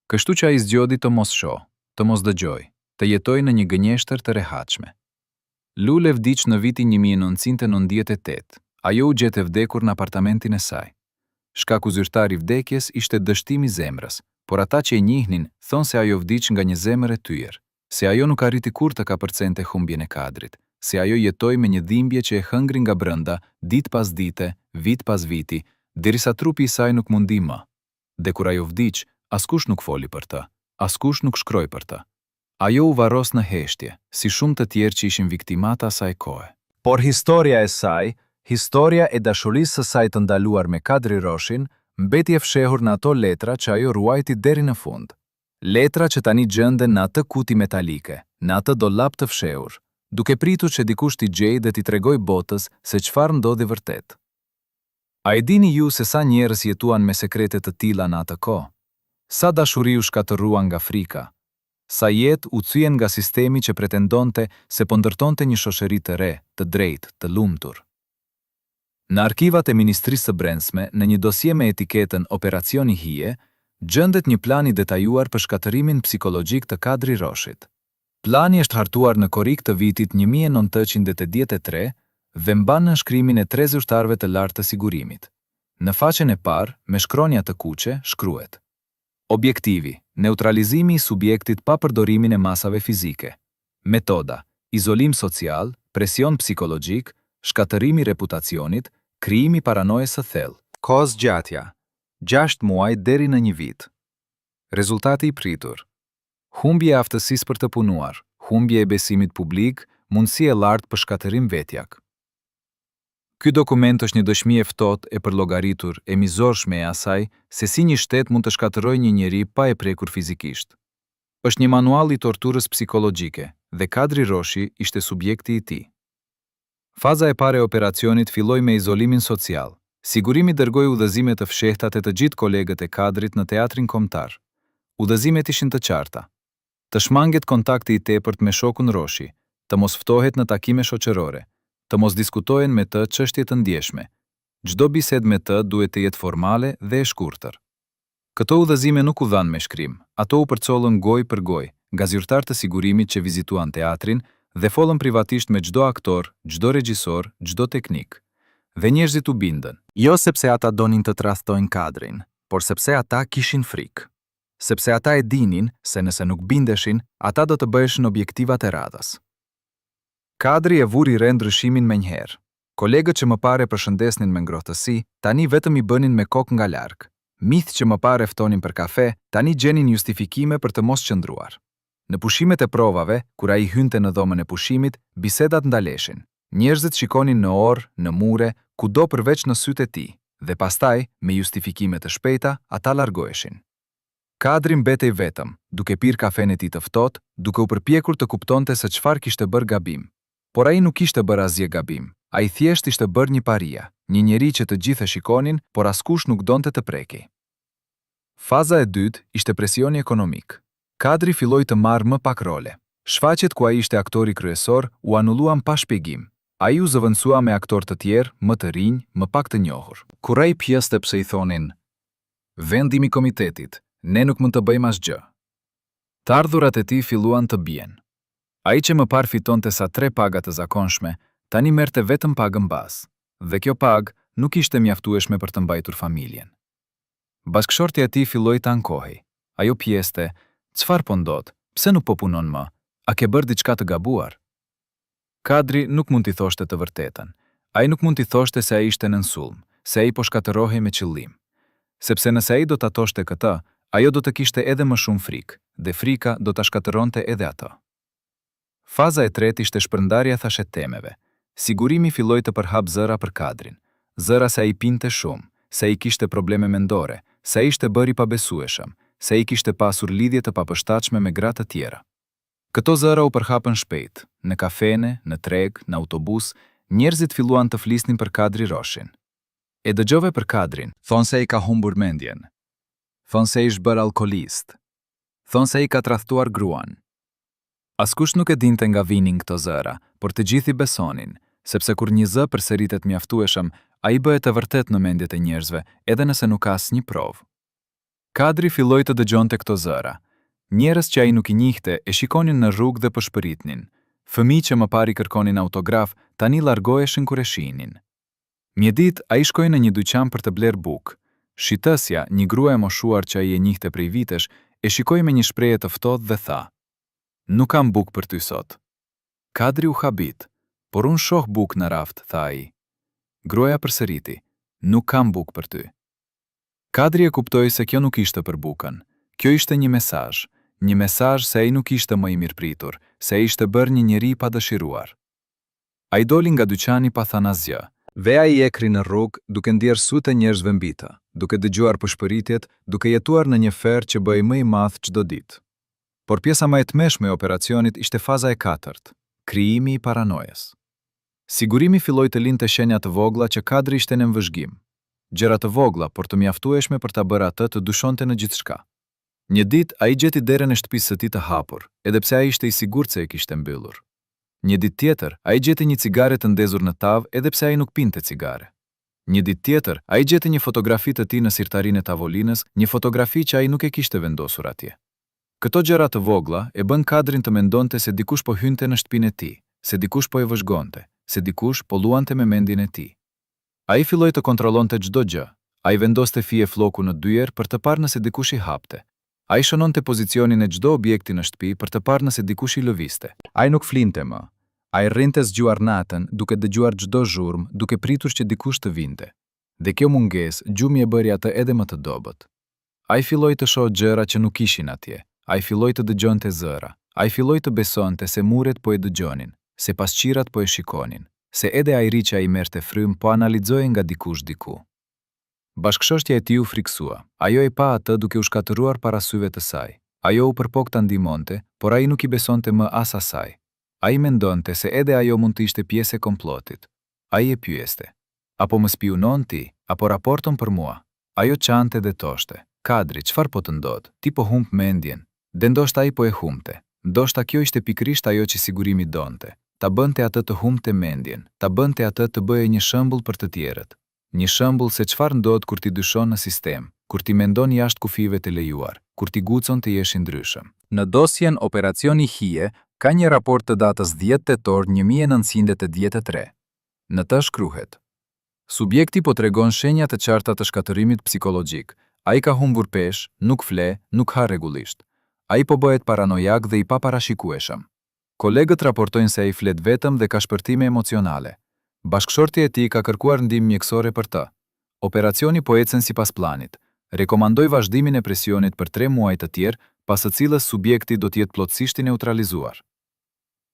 Kështu që ai zgjodhi të mos shohë, të mos dëgjojë, të jetojë në një gënjeshtër të rehatshme. Lule vdiq në vitin 1998. Ajo u gjet e vdekur në apartamentin e saj. Shkaku zyrtar i vdekjes ishte dështim i zemrës, por ata që e njihnin thonë se ajo vdiq nga një zemër e thyer, se ajo nuk arriti kurrë të kapërcente humbjen e Kadrit, se ajo jetoi me një dhimbje që e hëngri nga brenda, ditë pas dite, vit pas viti, derisa trupi i saj nuk mundi më. Dhe kur ajo vdiq, askush nuk foli për të, askush nuk shkroi për të. Ajo u varros në heshtje, si shumë të tjerë që ishin viktima të asaj kohe. Por historia e saj. Historia e dashurisë së saj të ndaluar me Kadri Roshin mbeti e fshehur në ato letra që ajo ruajti deri në fund. Letra që tani gjenden në atë kuti metalike, në atë dollap të fshehur, duke pritur që dikush t'i gjejë dhe t'i tregojë botës se çfarë ndodhi vërtet. A e dini ju se sa njerëz jetuan me sekrete të tilla në atë kohë? Sa dashuri u shkatërrua nga frika? Sa jetë u thyen nga sistemi që pretendonte se po ndërtonte një shoqëri të re, të drejtë, të lumtur? Në arkivat e Ministrisë së Brendshme, në një dosje me etiketën Operacioni Hije, gjendet një plan i detajuar për shkatërrimin psikologjik të Kadri Roshit. Plani është hartuar në korrik të vitit 1983 dhe mban nënshkrimin e tre zyrtarëve të lartë të sigurimit. Në faqen e parë, me shkronja të kuqe, shkruhet, Objektivi, neutralizimi i subjektit pa përdorimin e masave fizike. Metoda, izolim social, presion psikologjik, shkatërrim i reputacionit, krijim i paranojës së thellë. Kohëzgjatja, gjashtë muaj deri në një vit. Rezultati i pritur, humbje e aftësisë për të punuar, humbje e besimit publik, mundësi e lartë për shkatërrim vetjak. Ky dokument është një dëshmi e ftohtë, e përllogaritur, e mizorshme e asaj se si një shtet mund të shkatërrojë një njeri pa e prekur fizikisht. Është një manual i torturës psikologjike dhe Kadri Roshi ishte subjekti i tij. Faza e parë e operacionit filloi me izolimin social. Sigurimi dërgoi udhëzime të fshehta te të gjithë kolegët e Kadrit në Teatrin Kombëtar. Udhëzimet ishin të qarta. Të shmanget kontakti i tepërt me shokun Roshi, të mos ftohet në takime shoqërore, të mos diskutohen me të çështje të ndjeshme. Çdo bisedë me të duhet të jetë formale dhe e shkurtër. Këto udhëzime nuk u dhanë me shkrim, ato u përcollën gojë për gojë, nga zyrtarë të sigurimit që vizituan teatrin dhe folën privatisht me çdo aktor, çdo regjisor, çdo teknik. Dhe njerëzit u bindën. Jo sepse ata donin të tradhtojnë Kadrin, por sepse ata kishin frikë. Sepse ata e dinin se nëse nuk bindeshin, ata do të bëheshin objektivat e radhës. Kadri e vuri re ndryshimin menjëherë. Kolegët që më parë e përshëndesnin me ngrohtësi, tani vetëm i bënin me kokë nga larg. Miqtë që më parë e ftonin për kafe, tani gjenin justifikime për të mos qëndruar. Në pushimet e provave, kur ai hynte në dhomën e pushimit, bisedat ndaleshin. Njerëzit shikonin në orë, në mure, kudo përveç në sytë e tij, dhe pastaj, me justifikime të shpejta, ata largoheshin. Kadri mbetej vetëm, duke pirë kafenë e tij të ftohtë, duke u përpjekur të kuptonte se çfarë kishte bërë gabim. Por ai nuk kishte bërë asgjë gabim. Ai thjesht ishte bërë një paria, një njeri që të gjithë e shikonin, por askush nuk donte të prekej. Faza e dytë ishte presioni ekonomik. Kadri filloi të marrë më pak role. Shfaqjet ku ai ishte aktori kryesor u anulluan pa shpjegim. Ai u zëvendësua me aktorë të tjerë, më të rinj, më pak të njohur. Kur ai pyeste pse i thonin, Vendim i komitetit, ne nuk mund të bëjmë asgjë. Të ardhurat e tij filluan të bien. Ai që më parë fitonte sa tre paga të zakonshme, tani merrte vetëm pagën bazë. Dhe kjo pagë nuk ishte mjaftueshme për të mbajtur familjen. Bashkëshortja e tij filloi të ankohej. Ajo pyeste, Çfarë po ndodh? Pse nuk po punon më? A ke bërë diçka të gabuar? Kadri nuk mund t'i thoshte të vërtetën. Ai nuk mund t'i thoshte se ai ishte nën sulm, se ai po shkatërrohej me qëllim. Sepse nëse ai do ta thoshte këtë, ajo do të kishte edhe më shumë frikë, dhe frika do ta shkatërronte edhe atë. Faza e tretë ishte shpërndarja e thashetemeve. Sigurimi filloi të përhapë zëra për Kadrin. Zëra se ai pinte shumë, se ai kishte probleme mendore, se ai ishte bërë i pabesueshëm, se ai kishte pasur lidhje të papërshtatshme me gra të tjera. Këto zëra u përhapën shpejt, në kafene, në treg, në autobus, njerëzit filluan të flisnin për Kadri Roshin. E dëgjove për Kadrin? Thonë se ai ka humbur mendjen. Thonë se ai është bërë alkoolist. Thonë se ai ka tradhtuar gruan. Askush nuk e dinte nga vinin këto zëra, por të gjithë i besonin, sepse kur një zë përsëritet mjaftueshëm, ai bëhet e vërtetë në mendjet e njerëzve, edhe nëse nuk ka asnjë provë. Kadri filloi të dëgjonte këto zëra. Njerëz që ai nuk i njihte e shikonin në rrugë dhe pëshpëritnin. Fëmijë që më parë i kërkonin autograf, tani largoheshin kur e shihnin. Një ditë, ai shkoi në një dyqan për të blerë bukë. Shitësja, një grua e moshuar që ai e njihte prej vitesh, e shikoi me një shprehje të ftohtë dhe tha, Nuk kam bukë për ty sot. Kadri u habit. Por unë shoh bukë në raft, tha ai. Gruaja përsëriti, Nuk kam bukë për ty. Kadri e kuptoi se kjo nuk ishte për bukën. Kjo ishte një mesazh. Një mesazh se ai nuk ishte më i mirëpritur, se ai ishte bërë një njeri i padëshiruar. Ai doli nga dyqani pa thënë asgjë. Dhe ai ecri në rrugë, duke ndjerë sytë e njerëzve mbi të, duke dëgjuar pëshpëritjet, duke jetuar në një ferr që bëhej më i madh çdo ditë. Por pjesa më e tmerrshme e operacionit ishte faza e katërt, krijimi i paranojës. Sigurimi filloi të linte shenja të vogla që Kadri ishte nën vëzhgim. Gjëra të vogla, por të mjaftueshme për ta bërë atë të dyshonte në gjithçka. Një ditë, ai gjeti derën e shtëpisë së tij të hapur, edhe pse ai ishte i sigurt se e kishte mbyllur. Një ditë tjetër, ai gjeti një cigare të ndezur në tavë edhe pse ai nuk pinte cigare. Një ditë tjetër, ai gjeti një fotografi të tij në sirtarin e tavolinës, një fotografi që ai nuk e kishte vendosur atje. Këto gjëra të vogla e bënë Kadrin të mendonte se dikush po hynte në shtëpinë e tij, se dikush po e vëzhgonte, se dikush po luante me mendjen e tij. Ai filloi të kontrollonte çdo gjë. Ai vendoste fije floku në dyer për të parë nëse dikush i hapte. Ai shënonte pozicionin e çdo objekti në shtëpi për të parë nëse dikush i lëvizte. Ai nuk flinte më. Ai rrinte zgjuar natën, duke dëgjuar çdo zhurmë, duke pritur që dikush të vinte. Dhe kjo mungesë gjumi e bëri atë edhe më të dobët. Ai filloi të shohë gjëra që nuk ishin atje, ai filloi të dëgjonte zëra, ai filloi të besonte se muret po e dëgjonin, se pasqyrat po e shikonin, se edhe ajri që ai merrte frymë po analizohej nga dikush diku. Bashkëshortja e tij u frikësua. Ajo e pa atë duke u shkatërruar para syve të saj. Ajo u përpoq ta ndihmonte, por ai nuk i besonte më as asaj. Ai mendonte se edhe ajo mund të ishte pjesë e komplotit. Ai e pyeste. A po më spiunon ti, a po raporton për mua? Ajo qante dhe thoshte, Kadri, çfarë po të ndodh? Ti po humb mendjen. Dhe ndoshta ai po e humbte. Ndoshta kjo ishte pikërisht ajo që sigurimi donte, ta bënte atë të humbte mendjen, ta bënte atë të bëhej një shembull për të tjerët. Një shembull se çfarë ndodh kur ti dyshon në sistem, kur ti mendon jashtë kufijve të lejuar, kur ti guxon të jesh i ndryshëm. Në dosjen Operacioni Hije ka një raport të datës dhjetë tetor 1983. Në të shkruhet, Subjekti po tregon shenja të qarta të shkatërrimit psikologjik. Ai ka humbur peshë, nuk fle, nuk ha rregullisht. Ai po bëhet paranojak dhe i paparashikueshëm. Kolegët raportojnë se ai flet vetëm dhe ka shpërthime emocionale. Bashkëshortja e tij ka kërkuar ndihmë mjekësore për të. Operacioni po ecën sipas planit. Rekomandoj vazhdimin e presionit për tre muaj të tjerë, pas së cilës subjekti do të jetë plotësisht i neutralizuar.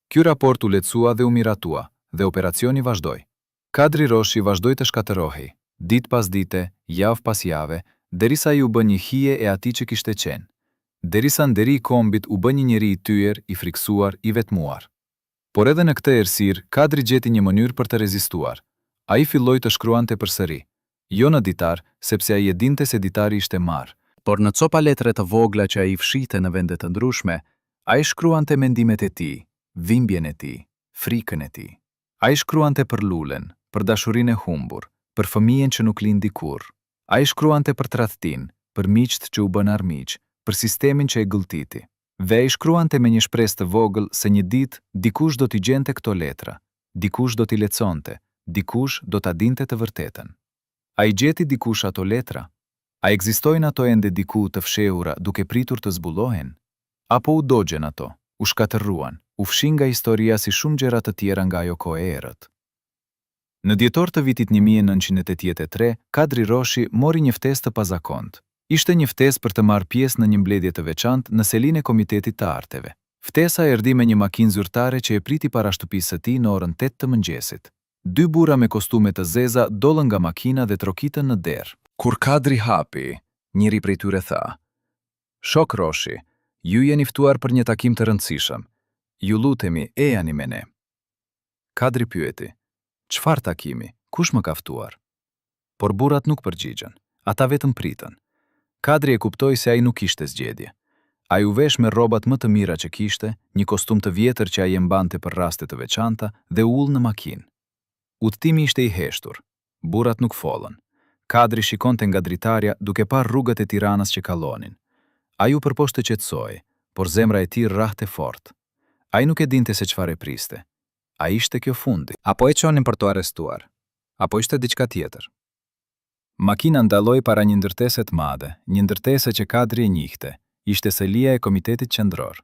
Ky raport u lexua dhe u miratua, dhe operacioni vazhdoi. Kadri Roshi vazhdoi të shkatërrohej, ditë pas dite, javë pas jave, derisa ai u bë një hije e atij që kishte qenë. Derisa nderi i kombit u bë një njeri i thyer, i frikësuar, i vetmuar. Por edhe në këtë errësirë, Kadri gjeti një mënyrë për të rezistuar. Ai filloi të shkruante përsëri. Jo në ditar, sepse ai e dinte se ditari ishte marrë. Por në copa letre të vogla që ai fshihte në vende të ndryshme, ai shkruante mendimet e tij, dhimbjen e tij, frikën e tij. Ai shkruante për Lulen, për dashurinë e humbur, për fëmijën që nuk lindi kurrë. Ai shkruante për tradhtinë, për miqtë që u bënë armiq, për sistemin që e gëlltiti. Dhe ai shkruante me një shpresë të vogël se një ditë, dikush do t'i gjente këto letra, dikush do t'i lexonte, dikush do ta dinte të vërtetën. A i gjeti dikush ato letra? A ekzistojnë ato ende diku të fshehura duke pritur të zbulohen? Apo u dogjën ato, u shkatërruan, u fshinë nga historia si shumë gjëra të tjera nga ajo kohë e errët? Në dhjetor të vitit 1983, Kadri Roshi mori një ftesë të pazakontë. Ishte një ftesë për të marrë pjesë në një mbledhje të veçantë në selinë e Komitetit të Arteve. Ftesa erdhi me një makinë zyrtare që e priti para shtëpisë së tij në orën tetë të mëngjesit. Dy burra me kostume të zeza dolën nga makina dhe trokitën në derë. Kur Kadri hapi, njëri prej tyre tha, Shok Roshi, ju jeni ftuar për një takim të rëndësishëm. Ju lutemi, ejani me ne. Kadri pyeti, Çfarë takimi? Kush më ka ftuar? Por burrat nuk përgjigjën. Ata vetëm pritën. Kadri e kuptoi se ai nuk kishte zgjedhje. Ai u vesh me rrobat më të mira që kishte, një kostum të vjetër që ai e mbante për raste të veçanta dhe u ul në makinë. Udhëtimi ishte i heshtur. Burrat nuk folën. Kadri shikonte nga dritarja duke parë rrugët e Tiranës që kalonin. Ai u përpoq të qetësohej, por zemra e tij rrahte fort. Ai nuk e dinte se çfarë e priste. A ishte kjo fundi? Apo e çonin për t'u arrestuar? Apo ishte diçka tjetër? Makina ndaloi para një ndërtese të madhe, një ndërtese që Kadri e njihte, ishte selia e Komitetit Qendror.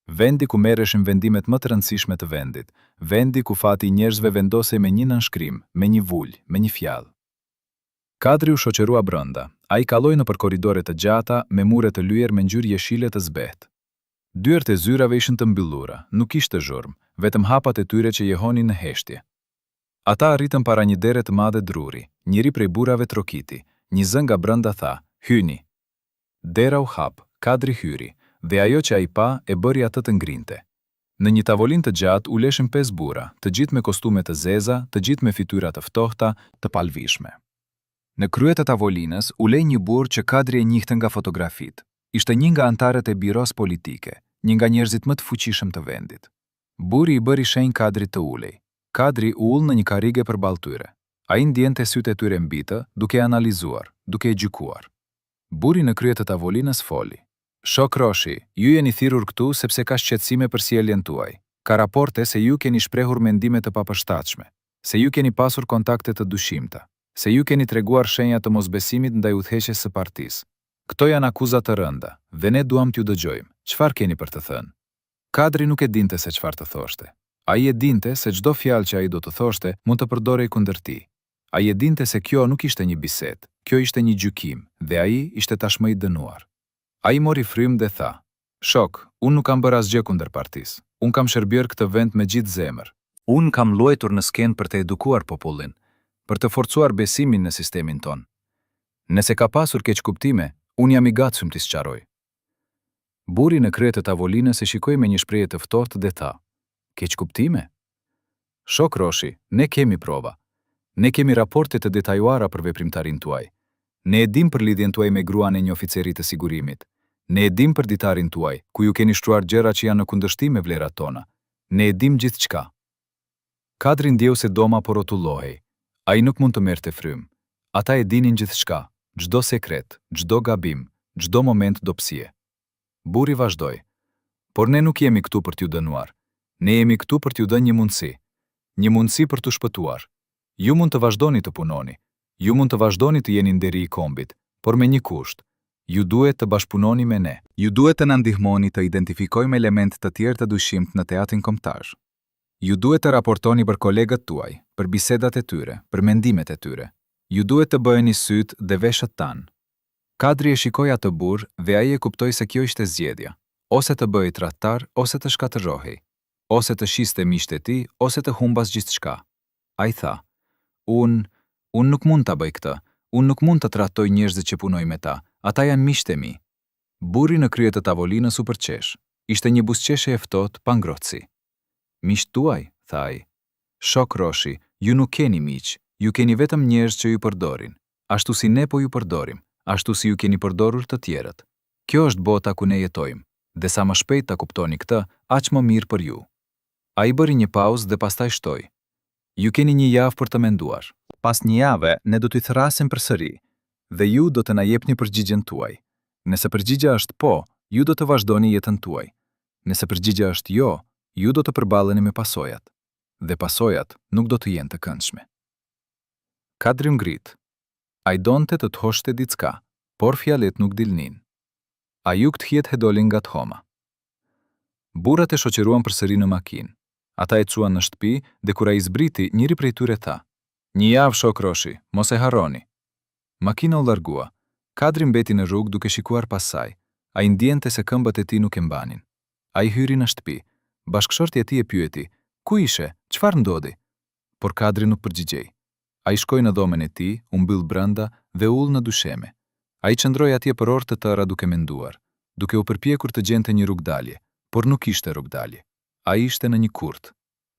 Vendi ku merreshin vendimet më të rëndësishme të vendit, vendi ku fati i njerëzve vendosej me një nënshkrim, me një vulë, me një fjalë. Kadri u shoqërua brenda. Ai kaloi nëpër korridore të gjata, me mure të lyer me ngjyrë jeshile të zbehtë. Dyert e zyrave ishin të mbyllura, nuk kishte zhurmë, vetëm hapat e tyre që jehonin në heshtje. Ata arritën para një dere të madhe druri. Njëri prej burrave trokiti. Një zë nga brenda tha, Hyni! Dera u hap, Kadri hyri, dhe ajo që ai pa e bëri atë të ngrinte. Në një tavolinë të gjatë uleshin pesë burra, të gjithë me kostume të zeza, të gjithë me fytyra të ftohta, të palëvizshme. Në krye të tavolinës ulej një burrë që Kadri e njihte nga fotografitë. Ishte një nga anëtarët e Byrosë Politike, një nga njerëzit më të fuqishëm të vendit. Burri i bëri shenjë Kadrit të ulej. Kadri u ul në një karrige përballë tyre. Ai ndjente sytë e tyre mbi të, duke e analizuar, duke e gjykuar. Burri në krye të tavolinës foli. Shok Roshi, ju jeni thirrur këtu sepse ka shqetësime për sjelljen tuaj. Ka raporte se ju keni shprehur mendime të papërshtatshme, se ju keni pasur kontakte të dyshimta, se ju keni treguar shenja të mosbesimit ndaj udhëheqjes së partisë. Këto janë akuza të rënda, dhe ne duam t'ju dëgjojmë. Çfarë keni për të thënë? Kadri nuk e dinte se çfarë të thoshte. Ai e dinte se çdo fjalë që ai do të thoshte mund të përdorej kundër tij. Ai e dinte se kjo nuk ishte një bisedë, kjo ishte një gjykim dhe ai ishte tashmë i dënuar. Ai mori frymë dhe tha, Shok, unë nuk kam bërë asgjë kundër partisë. Unë kam shërbyer këtë vend me gjithë zemër. Unë kam luajtur në skenë për të edukuar popullin, për të forcuar besimin në sistemin tonë. Nëse ka pasur keqkuptime, unë jam i gatshëm t'i sqaroj. Burri në krye të tavolinës e shikoi me një shprehje të ftohtë dhe tha, Keqkuptime? Shok Roshi, ne kemi prova. Ne kemi raporte të detajuara për veprimtarinë tuaj. Ne e dimë për lidhjen tuaj me gruan e një oficeri të sigurimit. Ne e dimë për ditarin tuaj, ku ju keni shkruar gjëra që janë në kundërshtim me vlerat tona. Ne e dimë gjithçka. Kadri ndjeu se dhoma po rrotullohej. Ai nuk mund të merrte frymë. Ata e dinin gjithçka, çdo sekret, çdo gabim, çdo moment dobësie. Burri vazhdoi. Por ne nuk jemi këtu për t'ju dënuar. Ne jemi këtu për t'ju dhënë një mundësi. Një mundësi për t'u shpëtuar. Ju mund të vazhdoni të punoni. Ju mund të vazhdoni të jeni nderi i kombit, por me një kusht. Ju duhet të bashkëpunoni me ne. Ju duhet të na ndihmoni të identifikojmë elementë të tjerë të dyshimtë në Teatrin Kombëtar. Ju duhet të raportoni për kolegët tuaj, për bisedat e tyre, për mendimet e tyre. Ju duhet të bëheni sytë dhe veshët tanë. Kadri e shikoi atë burrë dhe ai e kuptoi se kjo ishte zgjedhja, ose të bëhej tradhtar ose të shkatërrohej, ose të shiste miqtë e tij ose të humbasë gjithçka. Ai tha, Unë, unë nuk mund ta bëj këtë, unë nuk mund të tradhtoj njerëzit që punoj me ta, ata janë miqtë e mi. Burri në krye të tavolinës u përqesh. Ishte një buzëqeshje e ftohtë, pa ngrohtësi. Miqtë tuaj, tha ai. Shok Roshi, ju nuk keni miq, ju keni vetëm njerëz që ju përdorin, ashtu si ne po ju përdorim, ashtu si ju keni përdorur të tjerët. Kjo është bota ku ne jetojmë, dhe sa më shpejt ta kuptoni këtë, aq më mirë për ju. Ai bëri një pauzë dhe pastaj shtoi, Ju keni një javë për të menduar. Pas një jave, ne do t'ju thërrasim përsëri, dhe ju do të na jepni përgjigjen tuaj. Nëse përgjigja është po, ju do të vazhdoni jetën tuaj. Nëse përgjigja është jo, ju do të përballeni me pasojat. Dhe pasojat nuk do të jenë të këndshme. Kadri u ngrit. Ai donte të thoshte diçka, por fjalët nuk dilnin. Ai u kthye dhe doli nga dhoma. Burrat e shoqëruan përsëri në makinë. Ata e çuan në shtëpi dhe kur ai zbriti, njëri prej tyre tha, Një javë, shok Roshi, mos e harroni. Makina u largua. Kadri mbeti në rrugë duke shikuar pas saj. Ai ndiente se këmbët e tij nuk e mbanin. Ai hyri në shtëpi. Bashkëshortja e tij e pyeti, Ku ishe? Çfarë ndodhi? Por Kadri nuk përgjigjej. Ai shkoi në dhomën e tij, u mbyll brenda dhe u ul në dysheme. Ai qëndroi atje për orë të tëra duke menduar, duke u përpjekur të gjente një rrugëdalje, por nuk kishte rrugëdalje. Ai ishte në një kurth.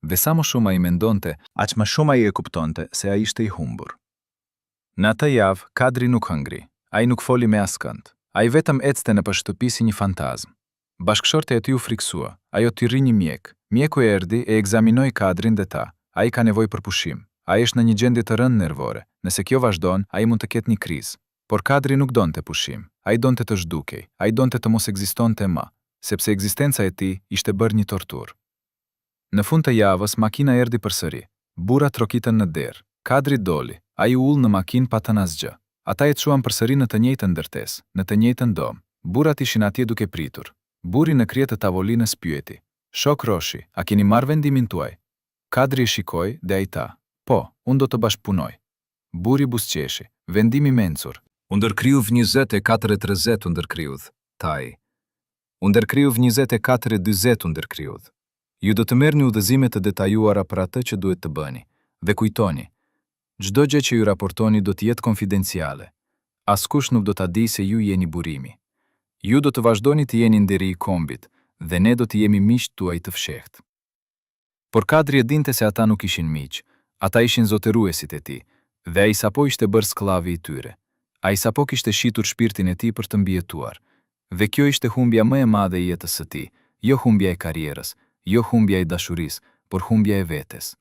Dhe sa më shumë ai mendonte, aq më shumë ai e kuptonte se ai ishte i humbur. Në atë javë, Kadri nuk hëngri. Ai nuk foli me askënd. Ai vetëm ecte nëpër shtëpi si një fantazmë. Bashkëshortja e tij u frikësua. Ajo thirri një mjek. Mjeku erdhi, e ekzaminoi Kadrin dhe tha, Ai ka nevojë për pushim. Ai është në një gjendje të rëndë nervore. Nëse kjo vazhdon, ai mund të ketë një krizë. Por Kadri nuk donte pushim. Ai donte të zhdukej. Ai donte të mos ekzistonte më. Sepse ekzistenca e tij ishte bërë një torturë. Në fund të javës, makina erdhi përsëri. Burrat trokitën në derë. Kadri doli. Ai u ul në makinë pa thënë asgjë. Ata e çuan përsëri në të njëjtën ndërtesë, në të njëjtën dhomë. Burrat ishin atje duke pritur. Burri në krye të tavolinës pyeti, Shok Roshi, a keni marrë vendimin tuaj? Kadri e shikoi dhe ai tha, Po, unë do të bashkëpunoj. Burri buzëqeshi, Vendim i mençur. U ndërkryuv 24 e 30 u ndërkryuv, tha ai. U ndërkryuv 24 e 40 u ndërkryuv. Ju do të merrni udhëzime të detajuara për atë që duhet të bëni. Dhe kujtoni, çdo gjë që ju raportoni do të jetë konfidenciale. Askush nuk do ta dijë se ju jeni burimi. Ju do të vazhdoni të jeni nderi i kombit dhe ne do të jemi miqtë tuaj të fshehtë. Por Kadri e dinte se ata nuk ishin miq, ata ishin zotëruesit e tij, dhe ai sapo ishte bërë skllavi i tyre. Ai sapo kishte shitur shpirtin e tij për të mbijetuar. Dhe kjo ishte humbja më e madhe e jetës së tij, jo humbja e karrierës, jo humbja e dashurisë, por humbja e vetes.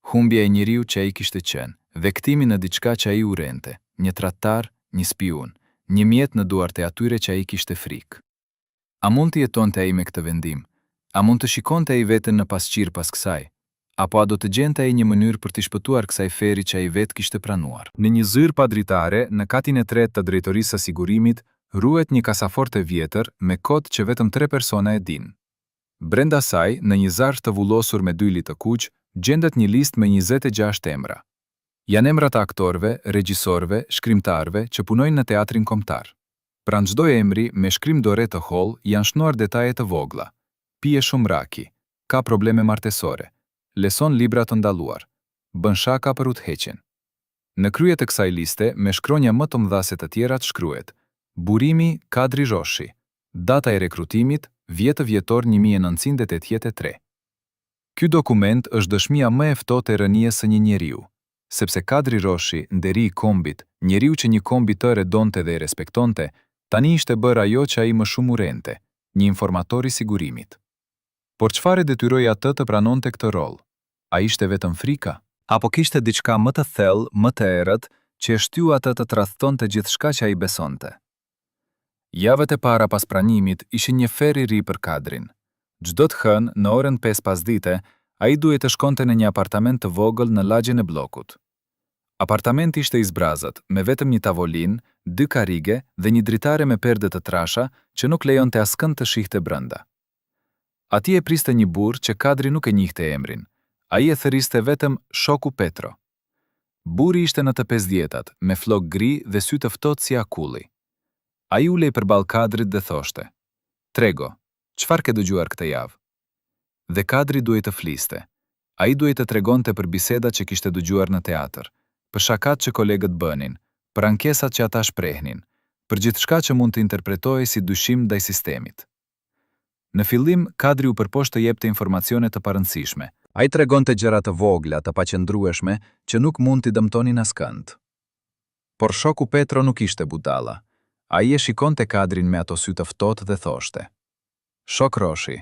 Humbja e njeriut që ai kishte qenë, dhe kthimi në diçka që ai urrente, një tradhtar, një spiun, një mjet në duart e atyre që ai kishte frikë. A mund të jetonte ai me këtë vendim? A mund të shikonte ai veten në pasqyrë pas kësaj? Apo a do të gjente ai një mënyrë për t'i shpëtuar kësaj ferri që ai vetë kishte pranuar? Në një zyrë pa dritare, në katin e tretë të Drejtorisë së Sigurimit, ruhet një kasafortë e vjetër me kod që vetëm tre persona e dinë. Brenda saj, në një zarf të vulosur me dyli të kuq, gjendet një listë me 26 emra. Janë emra të aktorëve, regjisorëve, shkrimtarëve që punojnë në Teatrin Kombëtar. Pranë çdo emri, me shkrim dore të hollë, janë shënuar detaje të vogla, pije shumë raki, ka probleme martesore, lexon libra të ndaluar, bën shaka për udhëheqjen. Në krye të kësaj liste, me shkronja më të mëdha se të tjerat shkruhet, Burimi Kadri Roshi, data e rekrutimit, dhjetë dhjetor 1983. Ky dokument është dëshmia më e ftohtë e rënies së një njeriu, sepse Kadri Roshi, nderi i kombit, njeriu që një komb i tërë e donte dhe e respektonte, tani ishte bërë ajo që ai më shumë urrente, një informator i sigurimit. Por çfarë e detyroi atë të pranonte këtë rol? A ishte vetëm frika? Apo kishte diçka më të thellë, më të errët, që e shtyu atë të tradhtonte gjithçka që ai besonte? Javët e para pas pranimit ishin një ferr i ri për Kadrin. Çdo të hënë, në orën pesë pasdite, ai duhej të shkonte në një apartament të vogël në lagjen e Bllokut. Apartamenti ishte i zbrazët, me vetëm një tavolinë, dy karrige dhe një dritare me perde të trasha që nuk lejonte askënd të shihte brenda. Atje e priste një burrë që Kadri nuk e njihte emrin. Ai e thërriste vetëm Shoku Petro. Burri ishte në të pesëdhjetat, me flokë gri dhe sy të ftohtë si akulli. Ai ulej përballë Kadrit dhe thoshte, Trego, çfarë ke dëgjuar këtë javë? Dhe Kadri duhej të fliste. Ai duhej të tregonte për bisedat që kishte dëgjuar në teatër, për shakatë që kolegët bënin, për ankesat që ata shprehnin, për gjithçka që mund të interpretohej si dyshim ndaj sistemit. Në fillim, Kadri u përpoq të jepte informacione të parëndësishme. Ai tregonte gjëra të vogla, të paqëndrueshme, që nuk mund t'i dëmtonin askënd. Por shoku Petro nuk ishte budalla. Ai e shikonte Kadrin me ato sy të ftohtë dhe thoshte, Shok Roshi,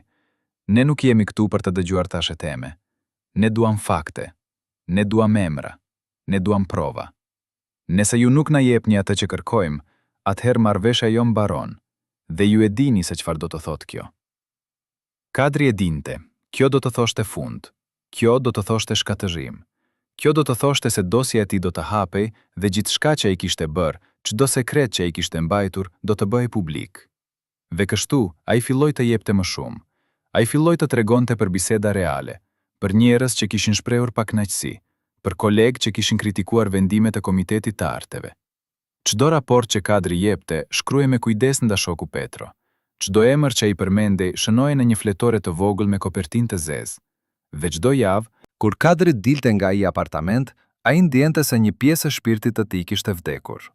ne nuk jemi këtu për të dëgjuar thasheteme. Ne duam fakte. Ne duam emra. Ne duam prova. Nëse ju nuk na jepni atë që kërkojmë, atëherë marrëveshja jonë mbaron, dhe ju e dini se çfarë do të thotë kjo. Kadri e dinte, kjo do të thoshte fund, kjo do të thoshte shkatërrim, kjo do të thoshte se dosja e tij do të hapej dhe gjithçka që ai kishte bërë, çdo sekret që ai kishte mbajtur, do të bëhej publik. Dhe kështu, ai filloi të jepte më shumë. Ai filloi të tregonte për biseda reale, për njerëz që kishin shprehur pakënaqësi, për kolegë që kishin kritikuar vendimet e Komitetit të Arteve. Çdo raport që Kadri jepte, shkruhej me kujdes nga shoku Petro. Çdo emër që ai përmendej shënohej në një fletore të vogël me kopertinë të zezë. Dhe çdo javë, Kur Kadri dilte nga ai apartament, ai ndiente se një pjesë e shpirtit të tij kishte vdekur.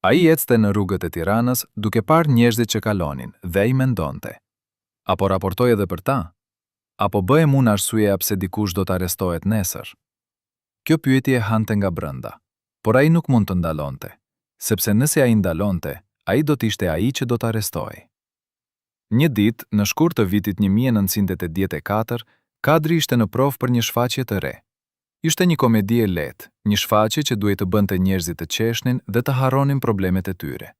Ai ecte në rrugët e Tiranës duke parë njerëzit që kalonin dhe ai mendonte, A po raportoj edhe për ta? A po bëhem unë arsyeja pse dikush do të arrestohet nesër? Kjo pyetje e hante nga brenda. Por ai nuk mund të ndalonte, sepse nëse ai ndalonte, ai do të ishte ai që do të arrestohej. Një ditë, në shkurt të vitit 1984, Kadri ishte në provë për një shfaqje të re. Ishte një komedi e lehtë, një shfaqje që duhej të bënte njerëzit të qeshnin dhe të harronin problemet e tyre.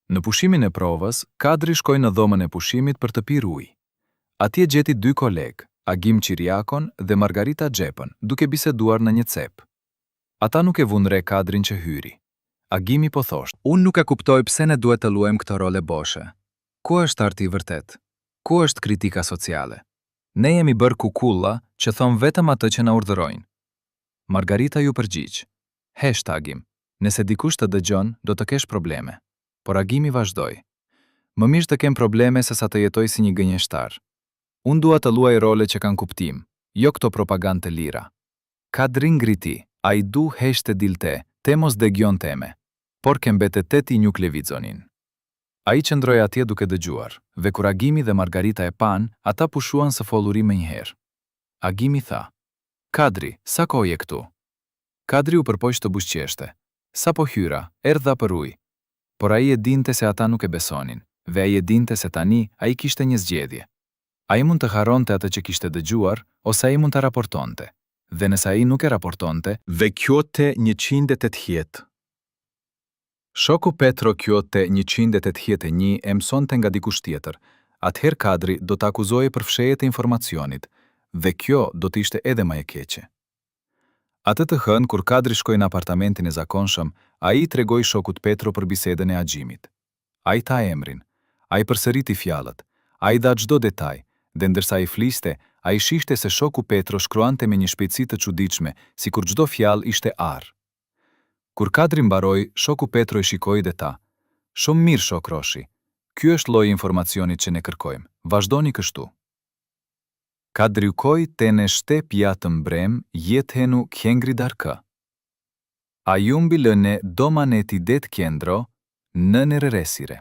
Në pushimin e provës, Kadri shkoi në dhomën e pushimit për të pirë ujë. Atje gjeti dy kolegë, Agim Qirjakon dhe Margarita Xhepën, duke biseduar në një cep. Ata nuk e vunë re Kadrin që hyri. Agimi po thoshte. Unë nuk e kuptoj pse ne duhet të luajmë këto role boshe. Ku është arti i vërtetë? Ku është kritika sociale? Ne jemi bërë kukulla që thonë vetëm atë që na urdhërojnë. Margarita iu përgjigj. Hesht, Agim. Nëse dikush të dëgjon, do të kesh probleme. Por Agimi vazhdoi. Më mirë të kem probleme sesa të jetoj si një gënjeshtar. Unë dua të luaj role që kanë kuptim, jo këto propagandë të lira. Kadri ngriti, ai du hej te dilte, te mos degjonte me. Por kembet e te tij nuk leviznin. Ai qëndroi atje duke dëgjuar, dhe kur Agimi dhe Margarita e panë, ata pushuan së foluri menjëherë. Agimi tha, Kadri, sa kohë je këtu? Kadri u përpoq të buzëqeshte. Sapo hyra, erdha për ujë. Por ai e dinte se ata nuk e besonin, dhe ai e dinte se tani ai kishte një zgjedhje. Ai mund të harronte atë që kishte dëgjuar, ose ai mund ta raportonte. Dhe nëse ai nuk e raportonte, Dhe QT 180. Shoku Petro QT 181 e mësonte nga dikush tjetër, atëherë Kadri do të akuzohej për fshehje të informacionit, dhe kjo do të ishte edhe më e keqe. Atë të hënë, kur Kadri shkoi në apartamentin e zakonshëm, ai i tregoi shokut Petro për bisedën e Agimit. Ai tha emrin. Ai përsëriti fjalët. Ai dha çdo detaj, dhe ndërsa ai fliste, ai shihte se shoku Petro shkruante me një shpejtësi të çuditshme, sikur çdo fjalë ishte ar. Kur Kadri mbaroi, shoku Petro e shikoi dhe tha, Shumë mirë shok Roshi. Ky është lloji i informacionit që ne kërkojmë. Vazhdoni kështu. Kadri shkoi te ne shtepia atë mbrem jethenu kjengri darkë. Ai u mbyll ne dhoman e tij det qendro në ne rresire.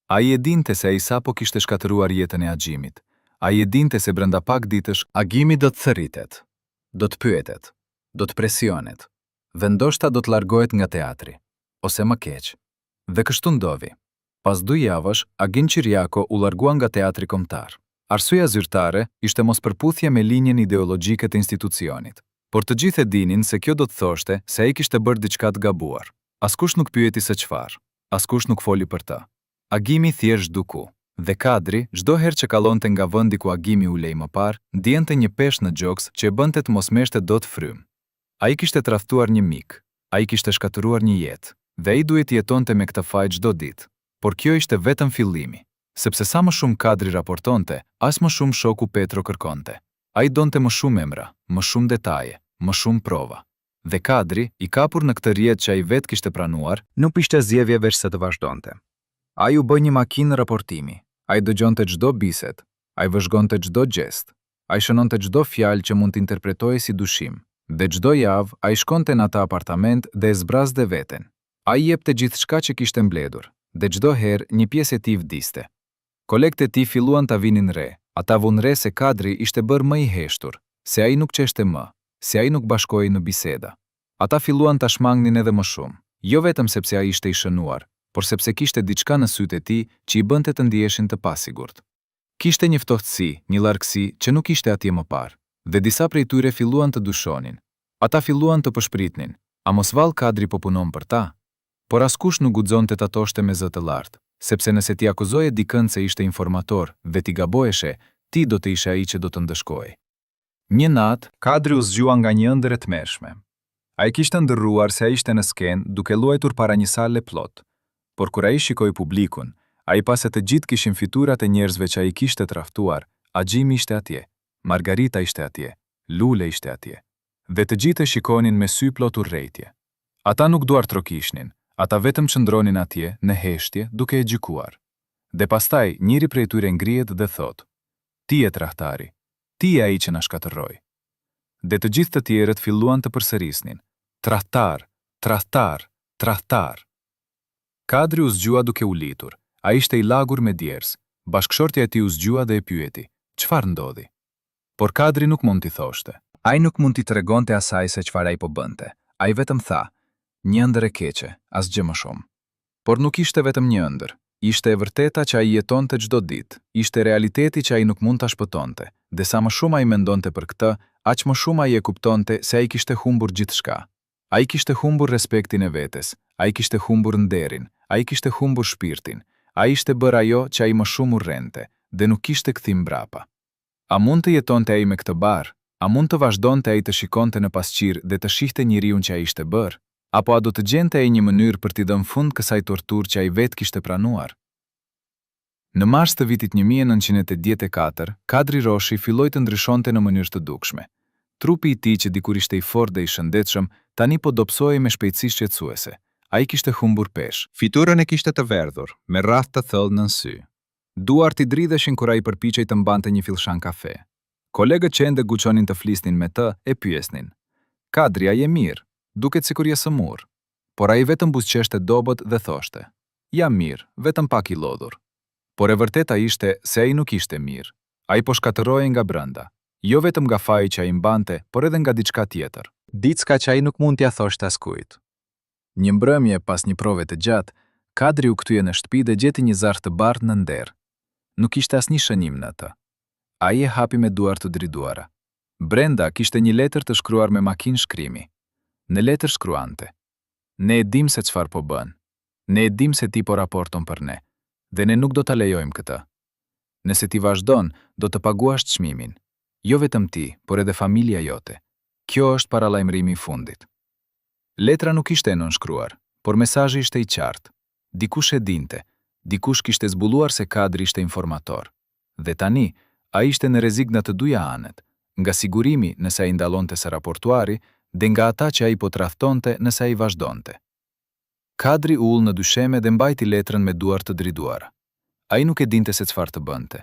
Ai e dinte se ai sapo kishte shkatërruar jetën e Agimit. Ai e dinte se brenda pak ditësh, Agimi do të thërritet. Do të pyetet. Do të presionet. Dhe ndoshta do të largohet nga teatri. Ose më keq. Dhe kështu ndodhi. Pas dy javësh, Agim Qirjako u largua nga Teatri Kombëtar. Arsyeja zyrtare ishte mospërputhje me linjën ideologjike të institucionit. Por të gjithë e dinin se kjo do të thoshte se ai kishte bërë diçka të gabuar. Askush nuk pyeti se çfarë. Askush nuk foli për të. Agimi thjesht zhduku. Dhe Kadri, çdo herë që kalonte nga vendi ku Agimi ulej më parë, ndiente një peshë në gjoks që e bënte të mos merrte dot frymë. Ai kishte tradhtuar një mik. Ai kishte shkatërruar një jetë. Dhe ai duhej të jetonte me këtë faj çdo ditë. Por kjo ishte vetëm fillimi. Sepse sa më shumë Kadri raportonte, aq më shumë shoku Petro kërkonte. Ai donte më shumë emra, më shumë detaje, më shumë prova. Dhe Kadri, i kapur në këtë rrjet që ai vetë kishte pranuar, Nuk kishte zgjedhje veçse të vazhdonte. Ai u bë një makinë raportimi. Ai dëgjonte çdo bisedë. Ai vëzhgonte çdo gjest. Ai shënonte çdo fjalë që mund të interpretohej si dyshim. Dhe çdo javë, ai shkonte në atë apartament dhe e zbrazte veten. Ai jepte gjithçka që kishte mbledhur. Dhe çdo herë, një pjesë e tij vdiste. Kolegët e tij filluan ta vinin re. Ata vunë re se Kadri ishte bërë më i heshtur, se ai nuk qeshte më, se ai nuk bashkohej në biseda. Ata filluan ta shmangnin edhe më shumë, jo vetëm sepse ai ishte i shënuar, por sepse kishte diçka në sytë e tij që i bënte të ndiheshin të pasigurt. Kishte një ftohtësi, një largësi që nuk ishte atje më parë. Dhe disa prej tyre filluan të dyshonin. Ata filluan të pëshpëritnin, A mos vallë Kadri po punon për ta? Por askush nuk guxonte ta thoshte me zë të lartë, sepse nëse ti akuzoje dikënd se ishte informator dhe ti gaboheshe, ti do të ishe ai që do të ndëshkohej. Një natë, Kadri u zgjua nga një ëndërr e tmerrshme. Ai kishte ëndërruar se ai ishte në skenë duke luajtur para një salle plot. Por kur ai shikoi publikun, ai pa se të gjithë kishin fytyrat e njerëzve që ai kishte tradhtuar, Agimi ishte atje, Margarita ishte atje, Lule ishte atje. Dhe të gjithë e shikonin me sy plot urrejtje. Ata nuk duartrokisnin, ata vetëm qëndronin atje, në heshtje, duke e gjykuar. Dhe pastaj, njëri prej tyre ngrihet dhe thotë, Ti je tradhtari. Ti je ai që na shkatërroi. Dhe të gjithë të tjerët filluan të përsërisnin, Tradhtar! Tradhtar! Tradhtar! Kadri u zgjua duke ulitur. Ai ishte i lagur me djersë. Bashkëshortja e tij u zgjua dhe e pyeti, Çfarë ndodhi? Por Kadri nuk mund t'i thoshte. Ai nuk mund t'i tregonte asaj se çfarë ai po bënte. Ai vetëm tha, Një ëndërr e keqe, asgjë më shumë. Por nuk ishte vetëm një ëndërr. Ishte e vërteta që ai jetonte çdo ditë. Ishte realiteti që ai nuk mund ta shpëtonte. Dhe sa më shumë ai mendonte për këtë, aq më shumë ai e kuptonte se ai kishte humbur gjithçka. Ai kishte humbur respektin e vetes, ai kishte humbur nderin, ai kishte humbur shpirtin. Ai ishte bërë ajo që ai më shumë urrente, dhe nuk kishte kthim mbrapa. A mund të jetonte ai me këtë barrë? A mund të vazhdonte ai të shikonte në pasqyrë dhe të shihte njeriun që ai ishte bërë? Apo a do të gjente ai një mënyrë për t'i dhënë fund kësaj torturë që ai vetë kishte pranuar? Në mars të vitit 1984, Kadri Roshi filloi të ndryshonte në mënyrë të dukshme. Trupi i tij që dikur ishte i fortë dhe i shëndetshëm, tani po dobësohej me shpejtësi shqetësuese. Ai kishte humbur peshë. Fytyrën e kishte të verdhur, me rrathë të thellë nën sy. Duart i dridheshin kur ai përpiqej të mbante një filxhan kafe. Kolegët që ende guxonin të flisnin me të, e pyesnin, Kadri, a je mirë? Duket sikur je sëmurë. Por ai vetëm buzëqeshte dobët dhe thoshte, Jam mirë, vetëm pak i lodhur. Por e vërteta ishte se ai nuk ishte mirë. Ai po shkatërrohej nga brenda. Jo vetëm nga faji që ai mbante, por edhe nga diçka tjetër. Diçka që ai nuk mund t'ia thoshte askujt. Një mbrëmje, pas një prove të gjatë, Kadri u kthye në shtëpi dhe gjeti një zarf të bardhë nën derë. Nuk kishte asnjë shënim në të. Ai e hapi me duar të dridhuara. Brenda kishte një letër të shkruar me makinë shkrimi. Në letër shkruante: Ne e dimë se çfarë po bën. Ne e dimë se ti po raporton për ne. Dhe ne nuk do ta lejojmë këtë. Nëse ti vazhdon, do të paguash çmimin. Jo vetëm ti, por edhe familja jote. Kjo është paralajmërimi i fundit. Letra nuk ishte e nënshkruar, por mesazhi ishte i qartë. Dikush e dinte, dikush kishte zbuluar se Kadri ishte informator. Dhe tani, ai ishte në rrezik nga të dyja anët, nga sigurimi nëse ai ndalonte së raportuari dhe nga ata që ai po tradhtonte nëse ai vazhdonte. Kadri u ul në dysheme dhe mbajti letrën me duar të dridhuara. Ai nuk e dinte se çfarë të bënte.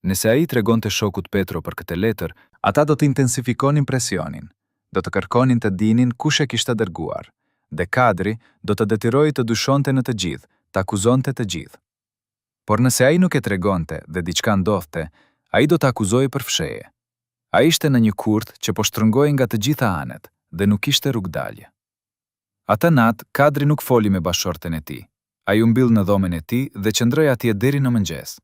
Nëse ai i tregonte shokut Petro për këtë letër, ata do të intensifikonin presionin, do të kërkonin të dinin kush e kishte dërguar, dhe Kadri do të detyrohej të dyshonte në të gjithë, të akuzonte të gjithë. Por nëse ai nuk e tregonte dhe diçka ndodhte, ai do të akuzohej për fshehje. Ai ishte në një kurth që po shtrëngohej nga të gjitha anët dhe nuk kishte rrugëdalje. Atë natë, Kadri nuk foli me bashkëshorten e tij. Ai u mbyll në dhomën e tij dhe qëndroi atje deri në mëngjes.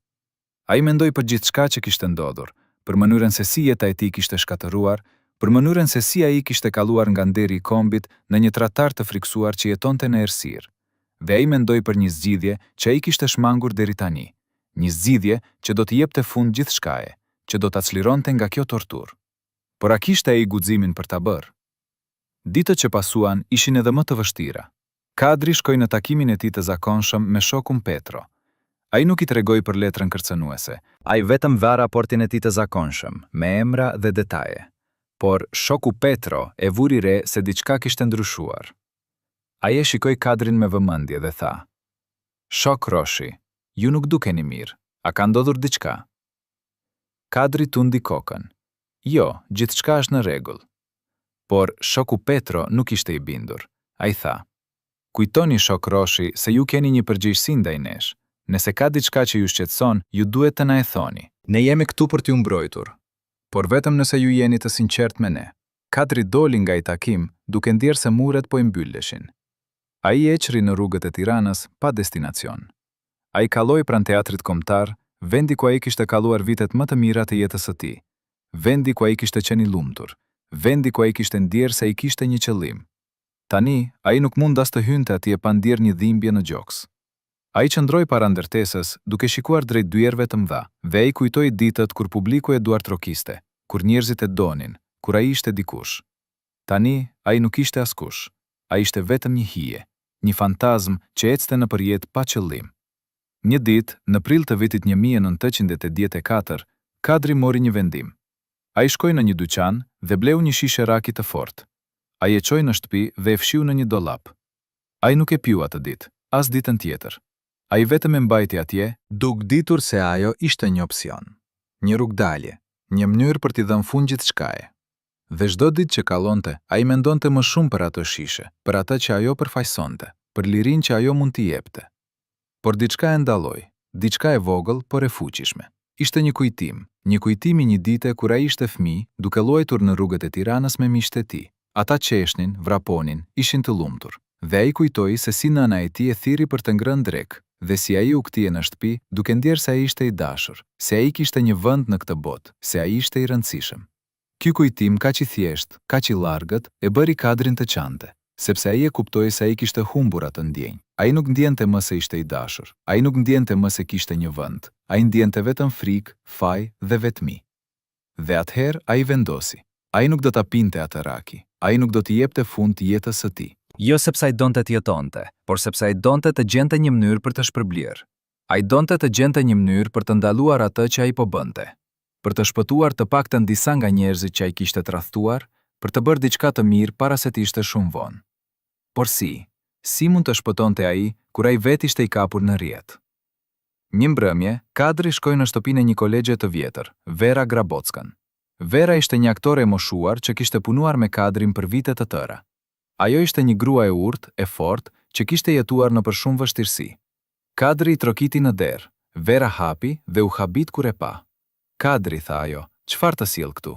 Ai mendoi për gjithçka që kishte ndodhur, për mënyrën se si jeta e tij kishte shkatërruar, për mënyrën se si ai kishte kaluar nga nderi i kombit në një tradhtar të frikësuar që jetonte në errësirë. Dhe ai mendoi për një zgjidhje që ai kishte shmangur deri tani, një zgjidhje që do t'i jepte fund gjithçkaje, që do ta çlironte nga kjo torturë. Por a kishte ai guximin për ta bërë? Ditët që pasuan ishin edhe më të vështira. Kadri shkoi në takimin e tij të zakonshëm me shokun Petro. Ai nuk i tregoi për letrën kërcënuese. Ai vetëm dha raportin e tij të zakonshëm, me emra dhe detaje. Por, shoku Petro e vuri re se diçka kishte ndryshuar. Ai e shikoi Kadrin me vëmendje dhe tha, Shok Roshi, ju nuk dukeni mirë. A ka ndodhur diçka? Kadri tundi kokën. Jo, gjithçka është në rregull. Por, shoku Petro nuk ishte i bindur. Ai tha, Kujtoni, shok Roshi, se ju keni një përgjegjësi ndaj nesh. Nëse ka diçka që ju shqetëson, ju duhet të na e thoni. Ne jemi këtu për t'ju mbrojtur. Por vetëm nëse ju jeni të sinqertë me ne. Kadri doli nga ai takim, duke ndjerë se muret po i mbylleshin. Ai ecri në rrugët e Tiranës pa destinacion. Ai kaloi pranë Teatrit Kombëtar, vendi ku ai kishte kaluar vitet më të mira të jetës së tij, vendi ku ai kishte qenë i lumtur, vendi ku ai kishte ndjerë se ai kishte një qëllim. Tani, ai nuk mund as të hynte atje pa ndjerë një dhimbje në gjoks. Ai qëndroi para ndërtesës, duke shikuar drejt dyerve të mëdha, dhe ai kujtoi ditët kur publiku e duartrokiste, kur njerëzit e donin, kur ai ishte dikush. Tani, ai nuk ishte askush. Ai ishte vetëm një hije, një fantazmë që ecte nëpër jetë pa qëllim. Një ditë, në prill të vitit 1984, Kadri mori një vendim. Ai shkoi në një dyqan dhe bleu një shishe raki të fortë. Ai e çoi në shtëpi dhe e fshiu në një dollap. Ai nuk e piu atë ditë, as ditën tjetër. Ai vetëm e mbajti atje, duke ditur se ajo ishte një opsion, një rrugëdalje, një mënyrë për t'i dhënë fund gjithçkaje. Dhe çdo ditë që kalonte, ai mendonte më shumë për atë shishe, për atë që ajo përfaqësonte, për lirinë që ajo mund t'i jepte. Por diçka e ndaloi, diçka e vogël, por e fuqishme. Ishte një kujtim, një kujtim i një dite kur ai ishte fëmijë, duke luajtur në rrugët e Tiranës me miqtë e tij. Ata qeshnin, vraponin, ishin të lumtur. Dhe ai kujtoi se si nëna e tij e thirri për të ngrënë drekë, dhe si ai u kthye në shtëpi, duke ndjerë se ai ishte i dashur, se ai kishte një vend në këtë botë, se ai ishte i rëndësishëm. Ky kujtim kaq i thjeshtë, kaq i largët, e bëri Kadrin të qante, sepse ai e kuptoi se ai kishte humbur atë ndjenjë. Ai nuk ndjente më se ishte i dashur. Ai nuk ndjente më se kishte një vend. Ai ndjente vetëm frikë, faj dhe vetmi. Dhe atëherë ai vendosi. Ai nuk do ta pinte atë raki. Ai nuk do t'i jepte fund jetës së tij. Jo sepse ai donte të jetonte, por sepse ai donte të gjente një mënyrë për të shpërblyer. Ai donte të gjente një mënyrë për të ndaluar atë që ai po bënte. Për të shpëtuar të paktën disa nga njerëzit që ai kishte tradhtuar, për të bërë diçka të mirë para se të ishte shumë vonë. Por si? Si mund të shpëtonte ai, kur ai vetë ishte i kapur në rrjet? Një mbrëmje, Kadri shkoi në shtëpinë e një kolege të vjetër, Vera Grabockën. Vera ishte një aktore e moshuar që kishte punuar me Kadrin për vite të tëra. Ajo ishte një grua e urtë, e fortë, që kishte jetuar nëpër shumë vështirësi. Kadri i trokiti në derë. Vera hapi dhe u habit kur e pa. Kadri, tha ajo, çfarë të sjell këtu?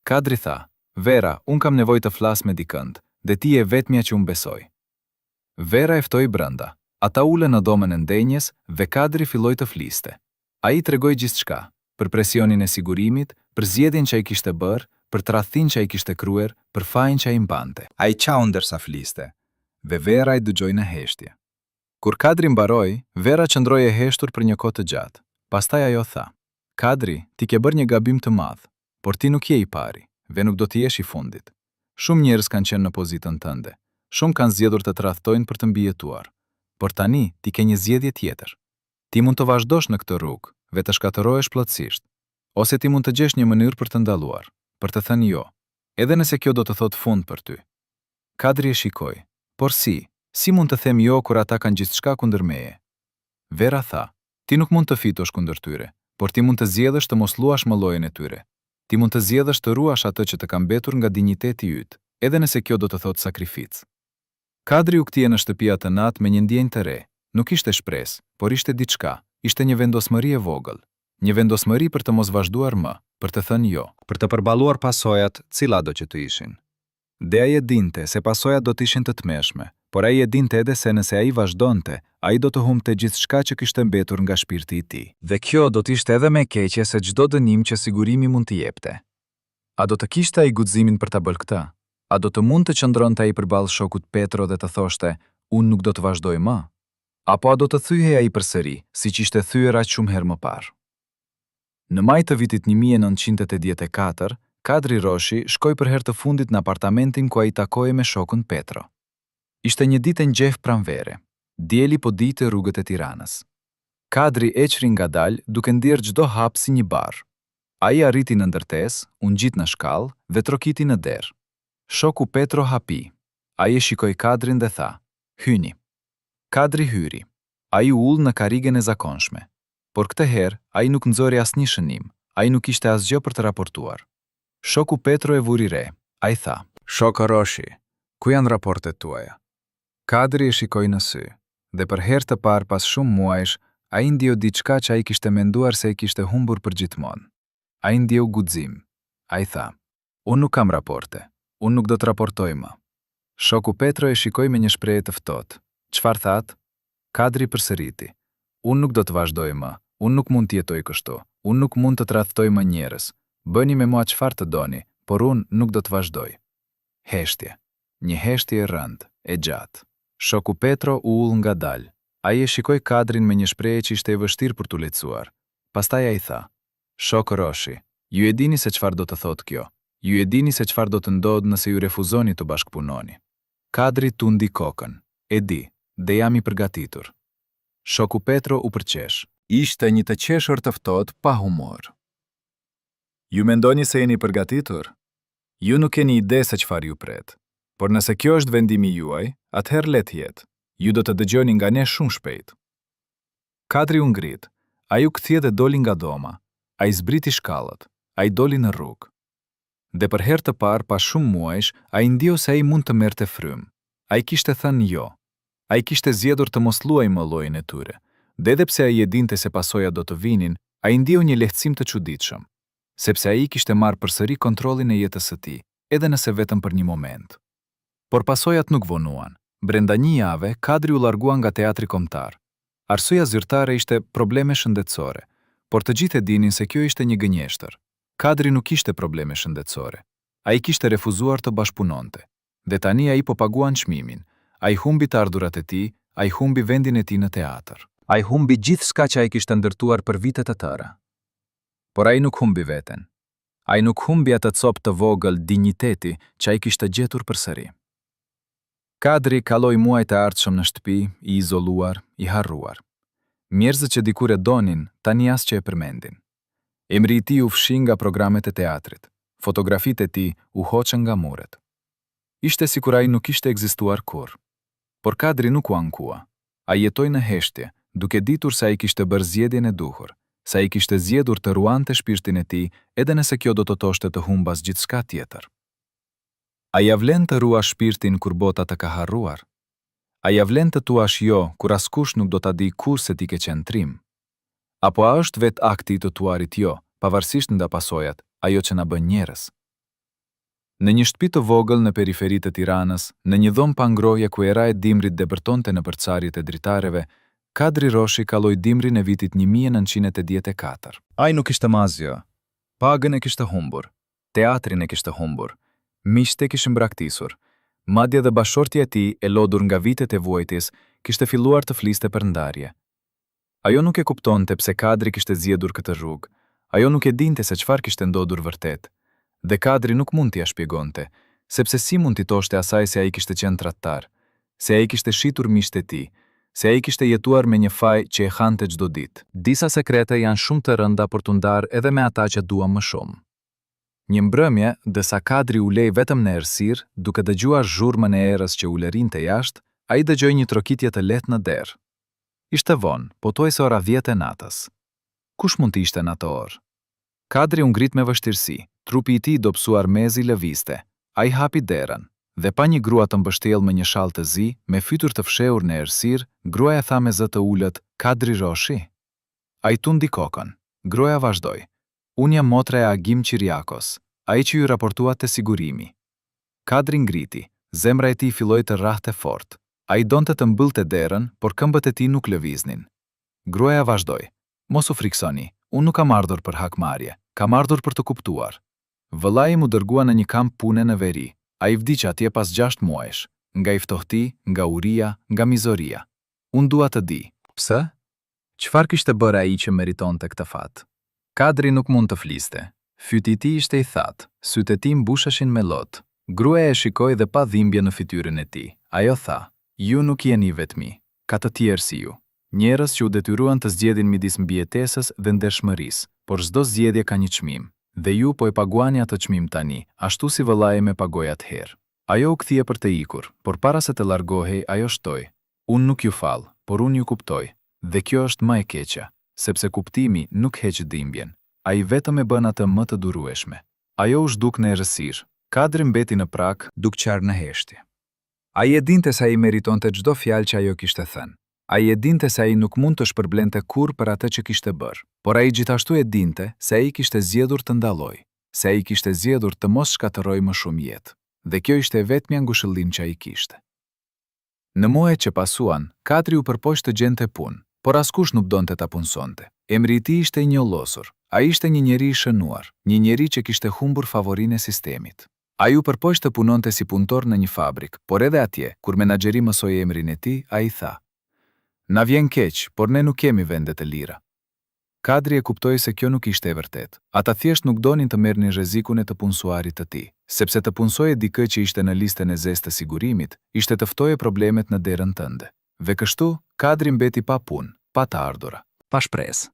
Kadri tha, Vera, unë kam nevojë të flas me dikënd, dhe ti je e vetmja që unë besoj. Vera e ftoi brenda. Ata u ulën në dhomën e ndenjes dhe Kadri filloi të fliste. Ai tregoi gjithçka, për presionin e sigurimit, për zgjedhjen që ai kishte bërë, për tradhtinë që ai kishte kryer, për fajin që ai mbante. Ai qau ndërsa fliste, dhe Vera e dëgjoi në heshtje. Kur Kadri mbaroi, Vera qëndroi e heshtur për një kohë të gjatë. Pastaj ajo tha, Kadri, ti ke bërë një gabim të madh, por ti nuk je i pari, dhe nuk do të jesh i fundit. Shumë njerëz kanë qenë në pozitën tënde. Shumë kanë zgjedhur të tradhtojnë për të mbijetuar. Por tani, ti ke një zgjedhje tjetër. Ti mund të vazhdosh në këtë rrugë, dhe të shkatërrohesh plotësisht. Ose ti mund të gjesh një mënyrë për të ndaluar, për të thënë jo, edhe nëse kjo do të thotë fund për ty. Kadri e shikoi. Por si? Si mund të them jo kur ata kanë gjithçka kundër meje? Vera tha, Ti nuk mund të fitosh kundër tyre, por ti mund të zgjedhësh të mos luash më lojën e tyre. Ti mund të zgjedhësh të ruash atë që të ka mbetur nga dinjiteti yt, edhe nëse kjo do të thotë sakrificë. Kadri u kthye në shtëpi atë natë me një ndjenjë të re. Nuk ishte shpresë, por ishte diçka, ishte një vendosmëri e vogël. Një vendosmëri për të mos vazhduar më, për të thënë jo. Për të përballuar pasojat, cilado që të ishin. Dhe ai e dinte se pasojat do të ishin të tmerrshme, por ai e dinte edhe se nëse ai vazhdonte, ai do të humbte gjithçka që kishte mbetur nga shpirti i tij. Dhe kjo do të ishte edhe më e keqe se çdo dënim që sigurimi mund të jepte. A do të kishte ai guximin për ta bërë këtë? A do të mund të qëndronte ai përballë shokut Petro dhe të thoshte, Unë nuk do të vazhdoj më? Apo a do të thyhej ai përsëri, siç ishte thyer aq shumë herë më parë? Në maj të vitit 1984, Kadri Roshi shkoi për herë të fundit në apartamentin ku ai takohej me shokun Petro. Ishte një ditë e nxehtë pranvere. Dielli po digjte rrugët e Tiranës. Kadri ecri ngadalë duke ndjerë çdo hap si një barrë. Ai arriti në ndërtesë, u ngjit në shkallë dhe trokiti në derë. Shoku Petro hapi. Ai e shikoi Kadrin dhe tha, Hyni. Kadri hyri. Ai u ul në karrigen e zakonshme. Por këtë herë, ai nuk nxori asnjë shënim, ai nuk kishte asgjë për të raportuar. Shoku Petro e vuri re, ai tha. Shok Roshi, ku janë raportet tuaja? Kadri e shikoi në sy, dhe për herë të parë pas shumë muajsh, ai ndjeu diçka që ai kishte menduar se e kishte humbur përgjithmonë. Ai ndjeu guxim. Ai tha. Unë nuk kam raporte. Unë nuk do të raportoj më. Shoku Petro e shikoi me një shprehje të ftohtë. Çfarë thatë? Kadri përsëriti. Unë nuk do të vazhdoj më. Unë nuk mund të jetoj kështu. Unë nuk mund të tradhtoj më njerëz. Bëni me mua çfarë të doni, por unë nuk do të vazhdoj. Heshtje. Një heshtje e rëndë, e gjatë. Shoku Petro u ul ngadalë. Ai e shikoi Kadrin me një shprehje që ishte e vështirë për t'u lehtësuar. Pastaj ai tha. Shok Roshi, ju e dini se çfarë do të thotë kjo. Ju e dini se çfarë do të ndodhë nëse ju refuzoni të bashkëpunoni. Kadri tundi kokën. E di, dhe jam i përgatitur. Shoku Petro u përqesh. Ishte një të qeshur të ftohtë pa humor. Ju mendoni se jeni përgatitur? Ju nuk keni ide se çfarë ju pret. Por nëse kjo është vendimi juaj, atëherë le të jetë. Ju do të dëgjoni nga ne shumë shpejt. Kadri u ngrit. Ai u kthye dhe doli nga dhoma. Ai zbriti shkallët. Ai doli në rrugë. Dhe për herë të parë pas shumë muajsh, ai ndjeu se ai mund të merrte frymë. Ai kishte thënë jo. Ai kishte zgjedhur të mos luajë më lojën e tyre. Dhe edhe pse ai e dinte se pasojat do të vinin, ai ndjeu një lehtësim të çuditshëm. Sepse ai kishte marrë përsëri kontrollin e jetës së tij, edhe nëse vetëm për një moment. Por pasojat nuk vonuan. Brenda një jave, Kadri u largua nga Teatri Kombëtar. Arsyeja zyrtare ishte probleme shëndetësore, por të gjithë e dinin se kjo ishte një gënjeshtër. Kadri nuk kishte probleme shëndetësore. Ai kishte refuzuar të bashkëpunonte. Dhe tani ai po paguan çmimin. Ai humbi të ardhurat e tij, ai humbi vendin e tij në teatër. Ai humbi gjithçka që ai kishte ndërtuar për vite të tëra. Por ai nuk humbi veten. Ai nuk humbi atë copë të vogël dinjiteti që ai kishte gjetur përsëri. Kadri kaloi muajt e ardhshëm në shtëpi, i izoluar, i harruar. Njerëzit që dikur e donin, tani as që e përmendin. Emri i tij u fshi nga programet e teatrit. Fotografitë e tij u hoqën nga muret. Ishte sikur ai nuk kishte ekzistuar kurrë. Por Kadri nuk u ankua. Ai jetoi në heshtje, duke ditur se ai kishte bërë zgjedhjen e duhur. Se ai kishte zgjedhur të ruante shpirtin e tij edhe nëse kjo do të thoshte të humbasë gjithçka tjetër. A ia vlen të ruash shpirtin kur bota të ka harruar? A ia vlen të thuash jo kur askush nuk do ta dijë kurrë se ti ke qenë trim? Apo a është vetë akti i të thuarit jo, pavarësisht nga pasojat, ajo që na bën njerëz? Në një shtëpi të vogël në periferi të Tiranës, në një dhomë pa ngrohje ku era e dimrit depërtonte nëpër çarjet e dritareve, Kadri Roshi kaloi dimrin e vitit 1984. Ai nuk kishte më asgjë. Pagën e kishte humbur. Teatrin e kishte humbur. Miqtë e kishin braktisur. Madje dhe bashkëshortja e tij, e lodhur nga vitet e vuajtjes, kishte filluar të fliste për ndarje. Ajo nuk e kuptonte pse Kadri kishte zgjedhur këtë rrugë. Ajo nuk e dinte se çfarë kishte ndodhur vërtet. Dhe Kadri nuk mund t'ia shpjegonte, sepse si mund t'i thoshte asaj se ai kishte qenë tradhtar, se ai kishte shitur miqtë e tij, se ai kishte jetuar me një faj që e hante çdo ditë. Disa sekrete janë shumë të rënda për t'u ndarë edhe me ata që duam më shumë. Një mbrëmje, ndërsa Kadri ulej vetëm në errësirë, duke dëgjuar zhurmën e erës që ulërinte jashtë, ai dëgjoi një trokitje të lehtë në derë. Ishte vonë, pothuajse ora dhjetë e natës. Kush mund të ishte në atë orë? Kadri u ngrit me vështirësi, trupi i tij i dobësuar mezi lëvizte. Ai hapi derën. Dhe pa një grua të mbështjellë me një shall të zi, me fytyrë të fshehur në errësirë, gruaja tha me zë të ulët, Kadri Roshi? Ai tundi kokën. Gruaja vazhdoi, Unë jam motra e Agim Qirjakos, ai që ju raportua te sigurimi. Kadri ngriti, zemra e tij filloi të rrahte fort. Ai donte të mbyllte derën, por këmbët e tij nuk lëviznin. Gruaja vazhdoi, Mos u frikësoni, unë nuk kam ardhur për hakmarrje, kam ardhur për të kuptuar. Vëllai im u dërgua në një kamp pune në veri. Ai vdiq atje pas gjashtë muajsh. Nga i ftohti, nga uria, nga mizoria. Unë dua të di. Pse? Çfarë kishte bërë ai që meritonte këtë fat? Kadri nuk mund të fliste. Fyti i tij ishte i thatë, sytë e tij mbusheshin me lot. Gruaja e shikoi dhe pa dhimbje në fytyrën e tij. Ajo tha, Ju nuk jeni i vetmi. Ka të tjerë si ju. Njerëz që u detyruan të zgjedhin midis mbijetesës dhe ndershmërisë, por çdo zgjedhje ka një çmim. Dhe ju po e paguani atë çmim tani, ashtu si vëllai im e pagoi atëherë. Ajo u kthye për të ikur, por para se të largohej, ajo shtoi, Unë nuk ju fal, por unë ju kuptoj. Dhe kjo është më e keqja, sepse kuptimi nuk heq dhimbjen. Ai vetëm e bën atë më të durueshme. Ajo u zhduk në errësirë. Kadri mbeti në prag, duke qarë në heshtje. Ai e dinte se ai meritonte çdo fjalë që ajo kishte thënë. Ai e dinte se ai nuk mund të shpërblente kurrë për atë që kishte bërë. Por ai gjithashtu e dinte se ai kishte zgjedhur të ndalojë, se ai kishte zgjedhur të mos shkatërrojë më shumë jetë. Dhe kjo ishte e vetmja ngushëllim që ai kishte. Në muajt që pasuan, Kadri u përpoq të gjente punë, por askush nuk donte ta punësonte. Emri i tij ishte i njollosur. Ai ishte një njeri i shënuar, një njeri që kishte humbur favorin e sistemit. Ai u përpoq të punonte si punëtor në një fabrikë, por edhe atje, kur menaxheri mësoi emrin e tij, ai tha, Na vjen keq, por ne nuk kemi vende të lira. Kadri e kuptoi se kjo nuk ishte e vërtetë. Ata thjesht nuk donin të merrnin rrezikun e të punësuarit të tij. Sepse të punësoje dikë që ishte në listën e zezë të sigurimit, ishte të ftoje problemet në derën tënde. Dhe kështu, Kadri mbeti pa punë, pa të ardhura. Pa shpresë.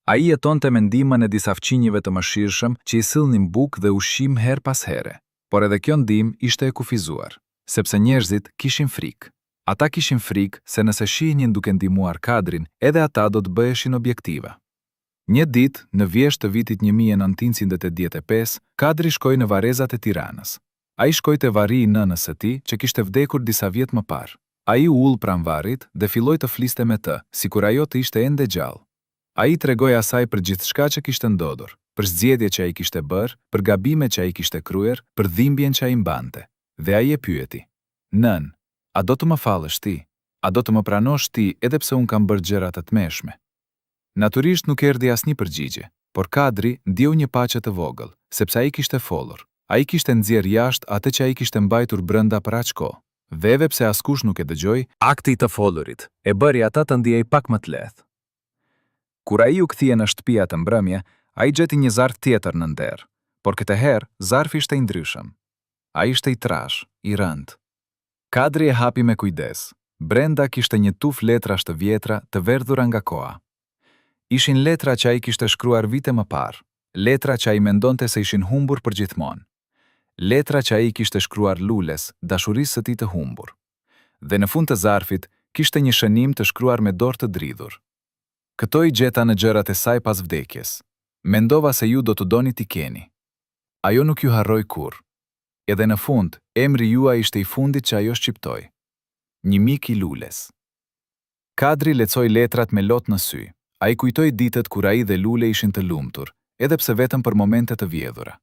Ai jetonte me ndihmën e disa fqinjëve të mëshirshëm që i sillnin bukë dhe ushqim herë pas here. Por edhe kjo ndihmë ishte e kufizuar. Sepse njerëzit kishin frikë. Ata kishin frikë se nëse shihnin duke ndihmuar Kadrin, edhe ata do të bëheshin objektiva. Një ditë, në vjeshtë të vitit 1985, Kadri shkoi në varrezat e Tiranës. Ai shkoi te varri i nënës së tij, që kishte vdekur disa vjet më parë. Ai u ul pranë varrit dhe filloi të fliste me të, sikur ajo të ishte ende gjallë. Ai i tregoi asaj për gjithçka që kishte ndodhur, për zgjedhjet që ai kishte bërë, për gabimet që ai kishte kryer, për dhimbjen që ai mbante. Dhe ai e pyeti, Nënë, a do të më falësh ti? A do të më pranosh ti edhe pse unë kam bërë gjëra të tmerrshme? Natyrisht nuk erdhi asnjë përgjigje, por Kadri ndjeu një paqe të vogël, sepse ai kishte folur. Ai kishte nxjerrë jashtë atë që ai kishte mbajtur brenda për aq kohë. Dhe edhe pse askush nuk e dëgjoi, akti i të folurit e bëri atë të ndihej pak më të lehtë. Kur ai u kthye në shtëpi atë mbrëmje, ai gjeti një zarf tjetër nën derë, por këtë herë zarfi ishte i ndryshëm. Ai ishte i trashë, i rëndë. Kadri e hapi me kujdes. Brenda kishte një tufë letrash të vjetra, të verdhura nga koha. Ishin letra që ai kishte shkruar vite më parë, letra që ai mendonte se ishin humbur përgjithmonë. Letra që ai i kishte shkruar Lules, dashurisë së tij të humbur. Dhe në fund të zarfit, kishte një shënim të shkruar me dorë të dridhur. Këto i gjeta në gjërat e saj pas vdekjes. Mendova se ju do të doni t'i keni. Ajo nuk ju harroi kurrë. Edhe në fund, emri juaj ishte i fundit që ajo shqiptoi. Një mik i Lules. Kadri lexoi letrat me lot në sy. Ai kujtoi ditët kur ai dhe Lule ishin të lumtur, edhe pse vetëm për momente të vjedhura.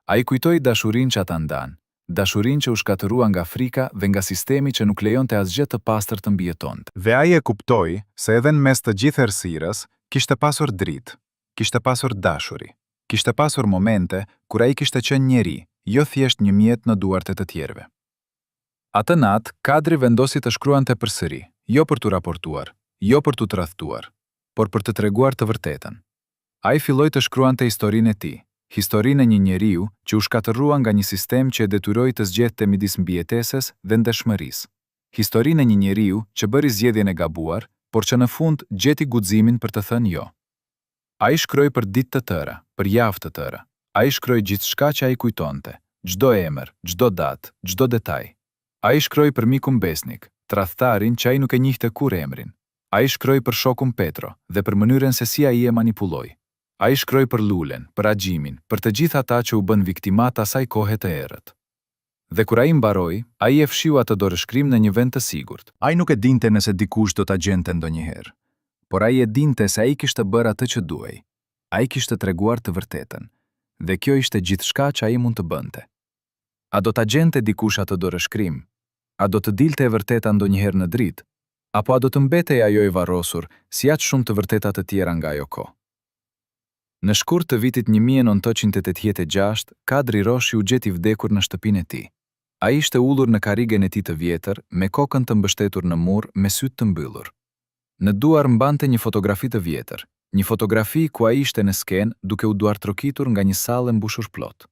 Ai kujtoi dashurinë që ata ndanë, dashurinë që u shkatërrua nga frika dhe nga sistemi që nuk lejonte asgjë të pastër të mbijetonte. Dhe ai e kuptoi se edhe në mes të gjithë errësirës, kishte pasur dritë, kishte pasur dashuri, kishte pasur momente kur ai kishte qenë njeri, jo thjesht një mjet në duart e të tjerëve. Atë natë, Kadri vendosi të shkruante përsëri, jo për t'u raportuar, jo për t'u tradhtuar, por për të treguar të vërtetën. Ai filloi të shkruante historinë e tij, historinë e një njeriu që u shkatërrua nga një sistem që e detyroi të zgjedhte midis mbijetesës dhe ndershmërisë. Historinë e një njeriu që bëri zgjedhjen e gabuar, por që në fund gjeti guximin për të thënë jo. Ai shkroi për ditë të tëra, për javë të tëra. Ai shkroi gjithçka që ai kujtonte, çdo emër, çdo datë, çdo detaj. Ai shkroi për mikun Besnik, tradhtarin që ai nuk e njihte kurrë emrin. Ai shkroi për shokun Petro dhe për mënyrën se si ai e manipuloi. Ai shkroi për Lulen, për Agjimin, për të gjithë ata që u bënë viktima të asaj kohe të errët. Dhe kur ai mbaroi, ai e fshiu atë dorëshkrim në një vend të sigurt. Ai nuk e dinte nëse dikush do ta gjente ndonjëherë. Por ai e dinte se ai kishte bërë atë që duhej. Ai kishte treguar të vërtetën. Dhe kjo ishte gjithçka që ai mund të bënte. A do ta gjente dikush atë dorëshkrim? A do të dilte e vërteta ndonjëherë në dritë? Apo a do të mbetej ajo e varrosur, si aq shumë të vërteta të tjera nga ajo kohë? Në shkurt të vitit 1986, Kadri Roshi u gjet i vdekur në shtëpinë e tij. Ai ishte ulur në karrigen e tij të vjetër, me kokën të mbështetur në mur, me sytë të mbyllur. Në duar mbante një fotografi të vjetër, një fotografi ku ai ishte në skenë duke u duartrokitur nga një sallë e mbushur plot.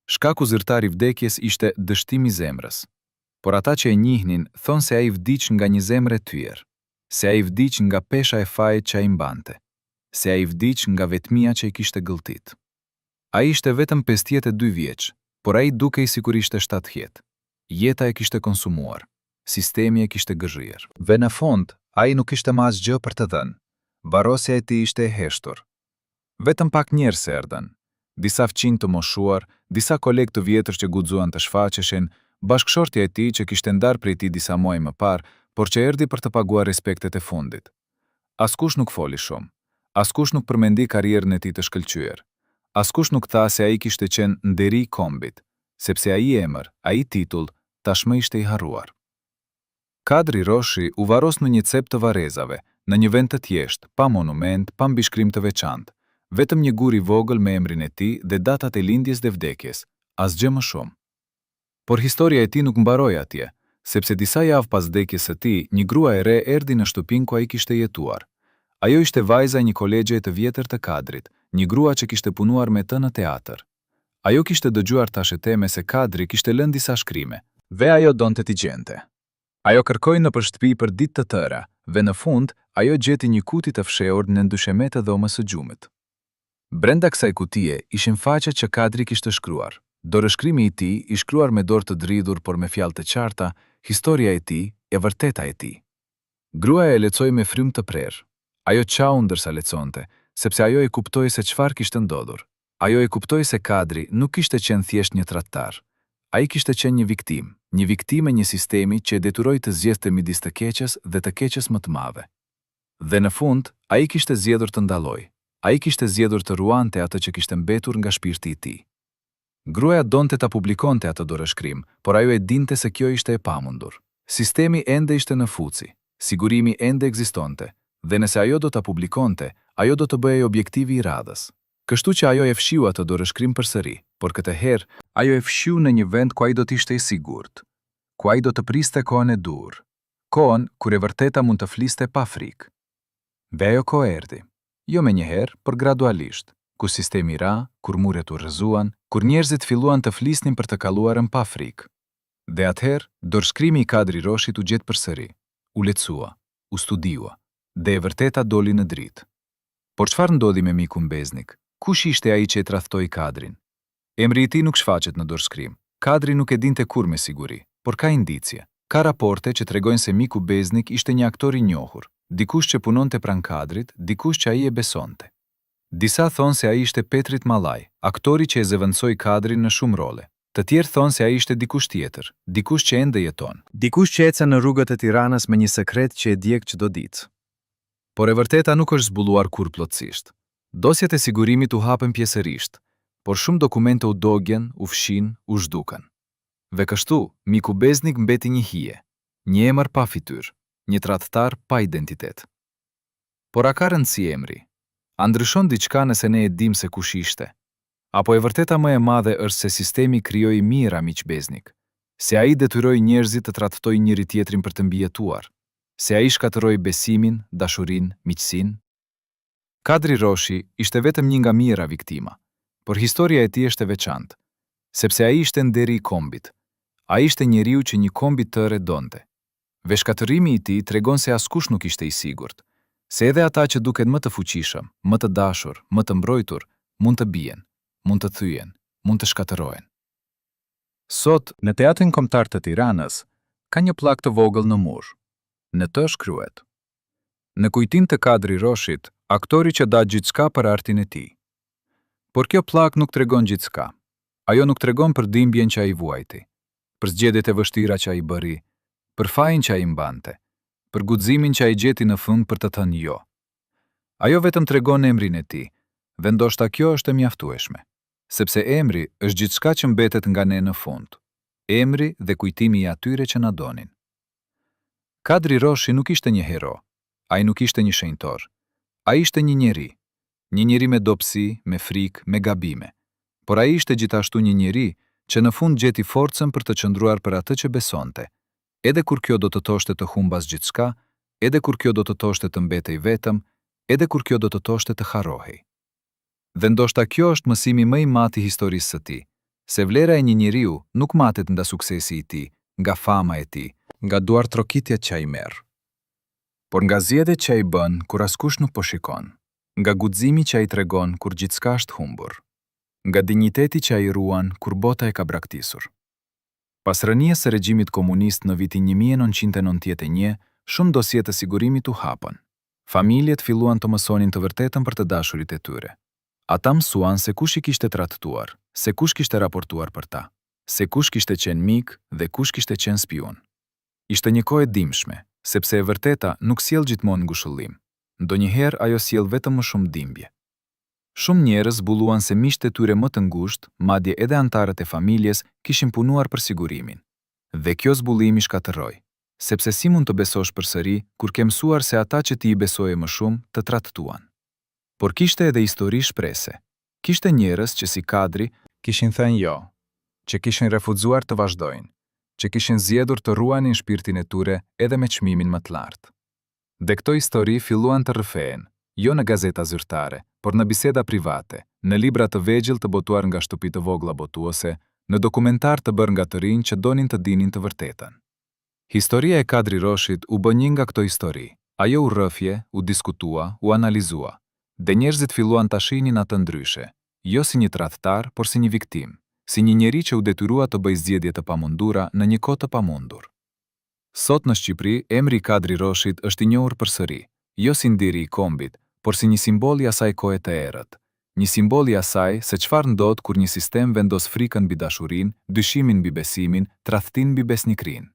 Shkaku zyrtar i vdekjes ishte dështim i zemrës. Por ata që e njihnin thonë se ai vdiq nga një zemër e thyer, se ai vdiq nga pesha e fajit që ai mbante, se ai vdiq nga vetmia që e kishte gëlltit. Ai ishte vetëm 52 vjeç, por ai dukej sikur ishte 70. Jeta e kishte konsumuar. Sistemi e kishte gërryer. Dhe në fund, ai nuk kishte më asgjë për të dhënë. Varrosja e tij ishte e heshtur. Vetëm pak njerëz erdhën. Disa fqinj të moshuar, disa kolegë të vjetër që guxuan të shfaqeshin, bashkëshortja e tij që kishte ndarë prej tij disa muaj më parë, por që erdhi për të paguar respektet e fundit. Askush nuk foli shumë. Askush nuk përmendi karrierën e tij të shkëlqyer. Askush nuk tha se ai kishte qenë nderi i kombit, sepse ai emër, ai titull, tashmë ishte i harruar. Kadri Roshi u varros në një cep të varrezave, në një vend të thjeshtë, pa monument, pa mbishkrim të veçantë. Vetëm një gur i vogël me emrin e tij dhe datat e lindjes dhe vdekjes, asgjë më shumë. Por historia e tij nuk mbaroi atje, sepse disa javë pas vdekjes së tij, një grua e re erdhi në shtëpinë ku ai kishte jetuar. Ajo ishte vajza e një kolegjeje të vjetër të Kadrit, një grua që kishte punuar me të në teatër. Ajo kishte dëgjuar thasheteme se Kadri kishte lënë disa shkrime. Dhe ajo donte t'i gjente. Ajo kërkoi nëpër shtëpi për ditë të tëra dhe në fund ajo gjeti një kuti të fshehur nën dyshemetë e dhomës së gjumit. Brenda kësaj kutie ishin faqe që Kadri kishte shkruar. Dorëshkrimi i tij, i shkruar me dorë të dridhur por me fjalë të qarta, historia e tij, e vërteta e tij. Gruaja e lexoi me frymë të prerë. Ajo qau ndërsa lexonte, sepse ajo e kuptoi se çfarë kishte ndodhur. Ajo e kuptoi se Kadri nuk kishte qenë thjesht një tradhtar. Ai kishte qenë një viktimë, një viktimë e një sistemi që e detyroi të zgjedhte midis të keqes dhe të keqes më të madhe. Dhe në fund, ai kishte zgjedhur të ndalojë. Ai kishte zgjedhur të ruante atë që kishte mbetur nga shpirti i tij. Gruaja donte ta publikonte atë dorëshkrim, por ajo e dinte se kjo ishte e pamundur. Sistemi ende ishte në fuqi, sigurimi ende ekzistonte, dhe nëse ajo do ta publikonte, ajo do të bëhej objektivi i radhës. Kështu që ajo e fshiu atë dorëshkrim përsëri, por këtë herë, ajo e fshiu në një vend ku ai do të ishte i sigurt, ku ai do të priste kohën e duhur, kohën kur e vërteta mund të fliste pa frikë. Dhe ajo kohë erdhi. Jo menjëherë, por gradualisht, kur sistemi ra, kur muret u rrëzuan, kur njerëzit filluan të flisnin për të kaluarën pa frikë. Dhe atëherë, dorëshkrimi i Kadri Roshit u gjet përsëri, u lexua, u studiua, dhe e vërteta doli në dritë. Por çfarë ndodhi me mikun Besnik? Kush ishte ai që e tradhtoi Kadrin? Emri i tij nuk shfaqet në dorëshkrim. Kadri nuk e dinte kurrë me siguri, por ka indicie. Ka raporte që tregojnë se miku Beznik ishte një aktor i njohur, dikush që punonte pranë Kadrit, dikush që ai e besonte. Disa thonë se ai ishte Petrit Malaj, aktori që e zëvendësoi Kadrin në shumë role. Të tjerë thonë se ai ishte dikush tjetër, dikush që ende jeton. Dikush që ecën në rrugët e Tiranës me një sekret që e djeg çdo ditë. Por e vërteta nuk është zbuluar kurrë plotësisht. Dosjet e sigurimit u hapën pjesërisht, por shumë dokumente u dogjën, u fshinë, u zhdukën. Dhe kështu, miku Beznik mbeti një hije, një emër pa fytyrë, një tradhtar pa identitet. Por a ka rëndësi emri? A ndryshon diçka nëse ne e dimë se kush ishte? Apo e vërteta më e madhe është se sistemi krijoi mijëra miq beznikë, se ai detyroi njerëzit të tradhtojnë njëri-tjetrin për të mbijetuar, se ai shkatërroi besimin, dashurinë, miqësinë? Kadri Roshi ishte vetëm një nga mijëra viktima, por historia e tij është e veçantë, sepse ai ishte nderi i kombit. Ai ishte njeriu që një komb i tërë e donte. Dhe shkatërrimi i tij tregon se askush nuk ishte i sigurt, se edhe ata që duken më të fuqishëm, më të dashur, më të mbrojtur, mund të bien, mund të thyhen, mund të shkatërrohen. Sot, në Teatrin Kombëtar të Tiranës, ka një pllakë të vogël në mur. Në të shkruhet: Në kujtim të Kadri Roshit, aktori që dha gjithçka për artin e tij. Por kjo pllakë nuk tregon gjithçka. Ajo nuk tregon për dhimbjen që ai vuajti, për zgjedhjet e vështira që ai bëri, për fajin që ai mbante, për guximin që ai gjeti në fund për të thënë jo. Ajo vetëm tregon emrin e tij, dhe ndoshta kjo është e mjaftueshme. Sepse emri është gjithçka që mbetet nga ne në fund. Emri dhe kujtimi i atyre që na donin. Kadri Roshi nuk ishte një hero, ai nuk ishte një shenjtor. Ai ishte një njeri. Një njeri me dobësi, me frikë, me gabime. Por ai ishte gjithashtu një njeri që në fund gjeti forcën për të qëndruar për atë që besonte, edhe kur kjo do të thoshte të humbasë gjithçka, edhe kur kjo do të thoshte të mbetej vetëm, edhe kur kjo do të thoshte të harrohej. Dhe ndoshta kjo është mësimi më i madh i historisë së tij, se vlera e një njeriu nuk matet nga suksesi i tij, nga fama e tij, nga duartrokitjet që ai merr, por nga zgjedhjet që ai bën kur askush nuk po shikon, nga guximi që ai tregon kur gjithçka është humbur, nga dinjiteti që ai ruan kur bota e ka braktisur. Pas rënies së regjimit komunist në vitin 1991, shumë dosje të sigurimit u hapën. Familjet filluan të mësonin të vërtetën për të dashurit e tyre. Ata mësuan se kush i kishte tradhtuar, se kush kishte raportuar për ta, se kush kishte qenë mik dhe kush kishte qenë spiun. Ishte një kohë e dhimbshme, sepse e vërteta nuk sjell gjithmonë ngushëllim. Ndonjëherë ajo sjell vetëm më shumë dhimbje. Shumë njerëz zbuluan se miqtë e tyre më të ngushtë, madje edhe anëtarët e familjes, kishin punuar për sigurimin. Dhe kjo zbulim i shkatërroi. Sepse si mund të besosh përsëri, kur ke mësuar se ata që ti i besoje më shumë, të tradhtuan. Por kishte edhe histori shprese. Kishte njerëz që si Kadri, kishin thënë jo, që kishin refuzuar të vazhdojnë, që kishin zgjedhur të ruanin shpirtin e tyre edhe me çmimin më të lartë. Dhe këto histori filluan të rrëfehen, jo në gazeta zyrtare, por në biseda private, në libra të vegjël të botuar nga shtëpi të vogla botuese, në dokumentarë të bërë nga të rinj që donin të dinin të vërtetën. Historia e Kadri Roshit u bë një nga këto histori. Ajo u rrëfye, u diskutua, u analizua. Dhe njerëzit filluan ta shihnin atë ndryshe, jo si një tradhtar, por si një viktimë, si një njeri që u detyrua të bëjë zgjedhje të pamundura në një kohë të pamundur. Sot në Shqipëri, emri i Kadri Roshit është i njohur përsëri, jo si nderi i kombit, por si një simbol i asaj kohe të errët. Një simbol i asaj se çfarë ndodh kur një sistem vendos frikën mbi dashurinë, dyshimin mbi besimin, tradhtinë mbi besnikërinë.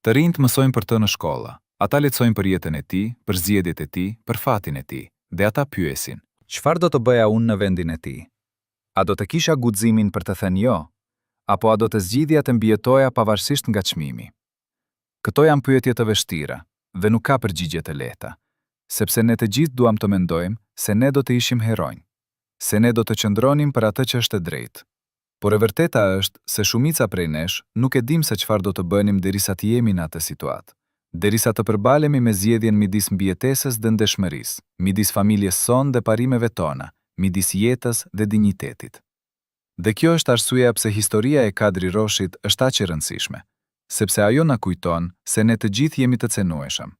Të rinjtë mësojnë për të në shkolla. Ata lexojnë për jetën e tij, për zgjedhjet e tij, për fatin e tij. Dhe ata pyesin. Çfarë do të bëja unë në vendin e tij? A do të kisha guximin për të thënë jo? Apo a do të zgjidhja të mbijetoja pavarësisht nga çmimi? Këto janë pyetje të vështira dhe nuk ka përgjigje të lehta, sepse ne të gjithë duam të mendojmë se ne do të ishim heronj, se ne do të qëndronim për atë që është e drejtë. Por e vërteta është se shumica prej nesh nuk e dimë se çfarë do të bënim derisa të jemi në atë situatë, derisa të përballemi me zgjedhjen midis mbijetesës dhe ndershmërisë, midis familjes sonë dhe parimeve tona, midis jetës dhe dinjitetit. Dhe kjo është arsyeja pse historia e Kadri Roshit është aq e rëndësishme, sepse ajo na kujton se ne të gjithë jemi të cenueshëm,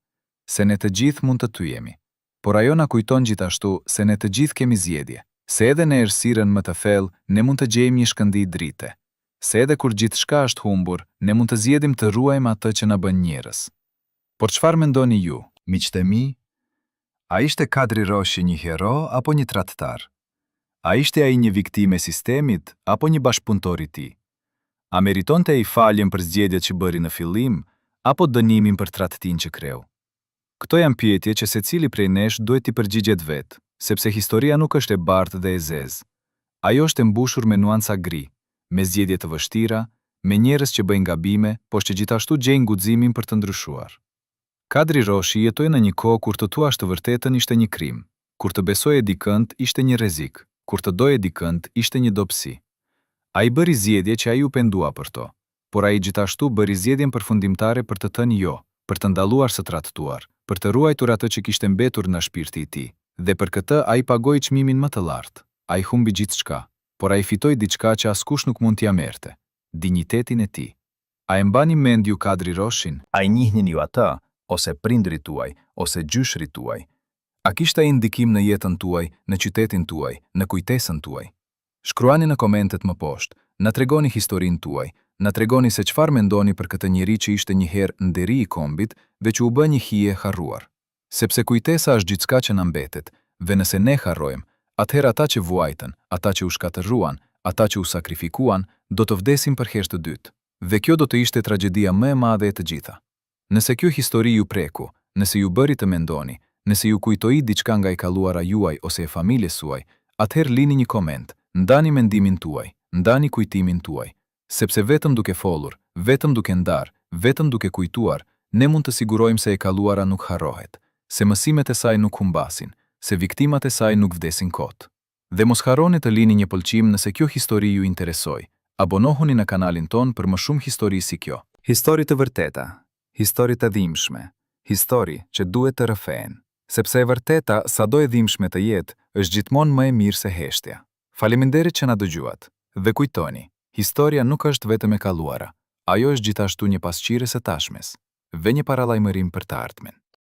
se ne të gjithë mund të thyhemi. Por ajo na kujton gjithashtu se ne të gjithë kemi zgjedhje, se edhe në errësirën më të thellë ne mund të gjejmë një shkëndijë drite. Se edhe kur gjithçka është humbur, ne mund të zgjedhim të ruajmë atë që na bën njerëz. Por çfarë mendoni ju? Miqtë e mi, a ishte Kadri Roshi një hero apo një tradhtar? A ishte ai një viktimë e sistemit apo një bashkëpunëtor i tij? A meritonte ai faljen për zgjedhjet që bëri në fillim apo dënimin për tradhtinë që kreu? Këto janë pyetje që secili prej nesh duhet t'i përgjigjet vetë, sepse historia nuk është e bardhë dhe e zezë. Ajo është e mbushur me nuanca gri, me zgjedhje të vështira, me njerëz që bëjnë gabime, por që gjithashtu gjejnë guximin për të ndryshuar. Kadri Roshi jetoi në një kohë kur të thuash të vërtetën ishte një krim, kur të besoje dikënd ishte një rrezik, kur të doje dikënd ishte një dobësi. Ai bëri zgjedhje që ai u pendua për to, por ai gjithashtu bëri zgjedhjen përfundimtare për të thënë jo, për të ndaluar së tradhtuar, për të ruajtur atë që kishte mbetur nga shpirti i tij. Dhe për këtë ai pagoi çmimin më të lartë. Ai humbi gjithçka, por ai fitoi diçka që askush nuk mund t'ia merrte, dinjitetin e tij. A e mbani mend ju Kadri Roshin? A e njihnin ju atë, ose prindërit tuaj, ose gjyshërit tuaj? A kishte ai ndikim në jetën tuaj, në qytetin tuaj, në kujtesën tuaj? Shkruani në komentet më poshtë, na tregoni historinë tuaj, na tregoni se çfarë mendoni për këtë njeri që ishte një herë nderi i kombit dhe që u bë një hije e harruar. Sepse kujtesa është gjithçka që na mbetet, dhe nëse ne harrojmë, atëherë ata që vuajtën, ata që u shkatërruan, ata që u sakrifikuan, do të vdesin për herë të dytë. Dhe kjo do të ishte tragjedia më e madhe e të gjitha. Nëse kjo histori ju preku, nëse ju bëri të mendoni, nëse ju kujtoi diçka nga e kaluara juaj ose e familjes suaj, atëherë lini një koment, ndani mendimin tuaj, ndani kujtimin tuaj. Sepse vetëm duke folur, vetëm duke ndarë, vetëm duke kujtuar, ne mund të sigurojmë se e kaluara nuk harrohet, se mësimet e saj nuk humbasin, se viktimat e saj nuk vdesin kot. Dhe mos harroni të lini një pëlqim nëse kjo histori ju interesoi, abonohuni në kanalin tonë për më shumë histori si kjo. Histori të vërteta, histori të dhimbshme, histori që duhet të rrëfehen. Sepse e vërteta, sado e dhimbshme të jetë, është gjithmonë më e mirë se heshtja. Faleminderit që na dëgjuat. Dhe kujtoni, historia nuk është vetëm e kaluara, ajo është gjithashtu një pasqyrë e së tashmes dhe një paralajmërim për të ardhmen.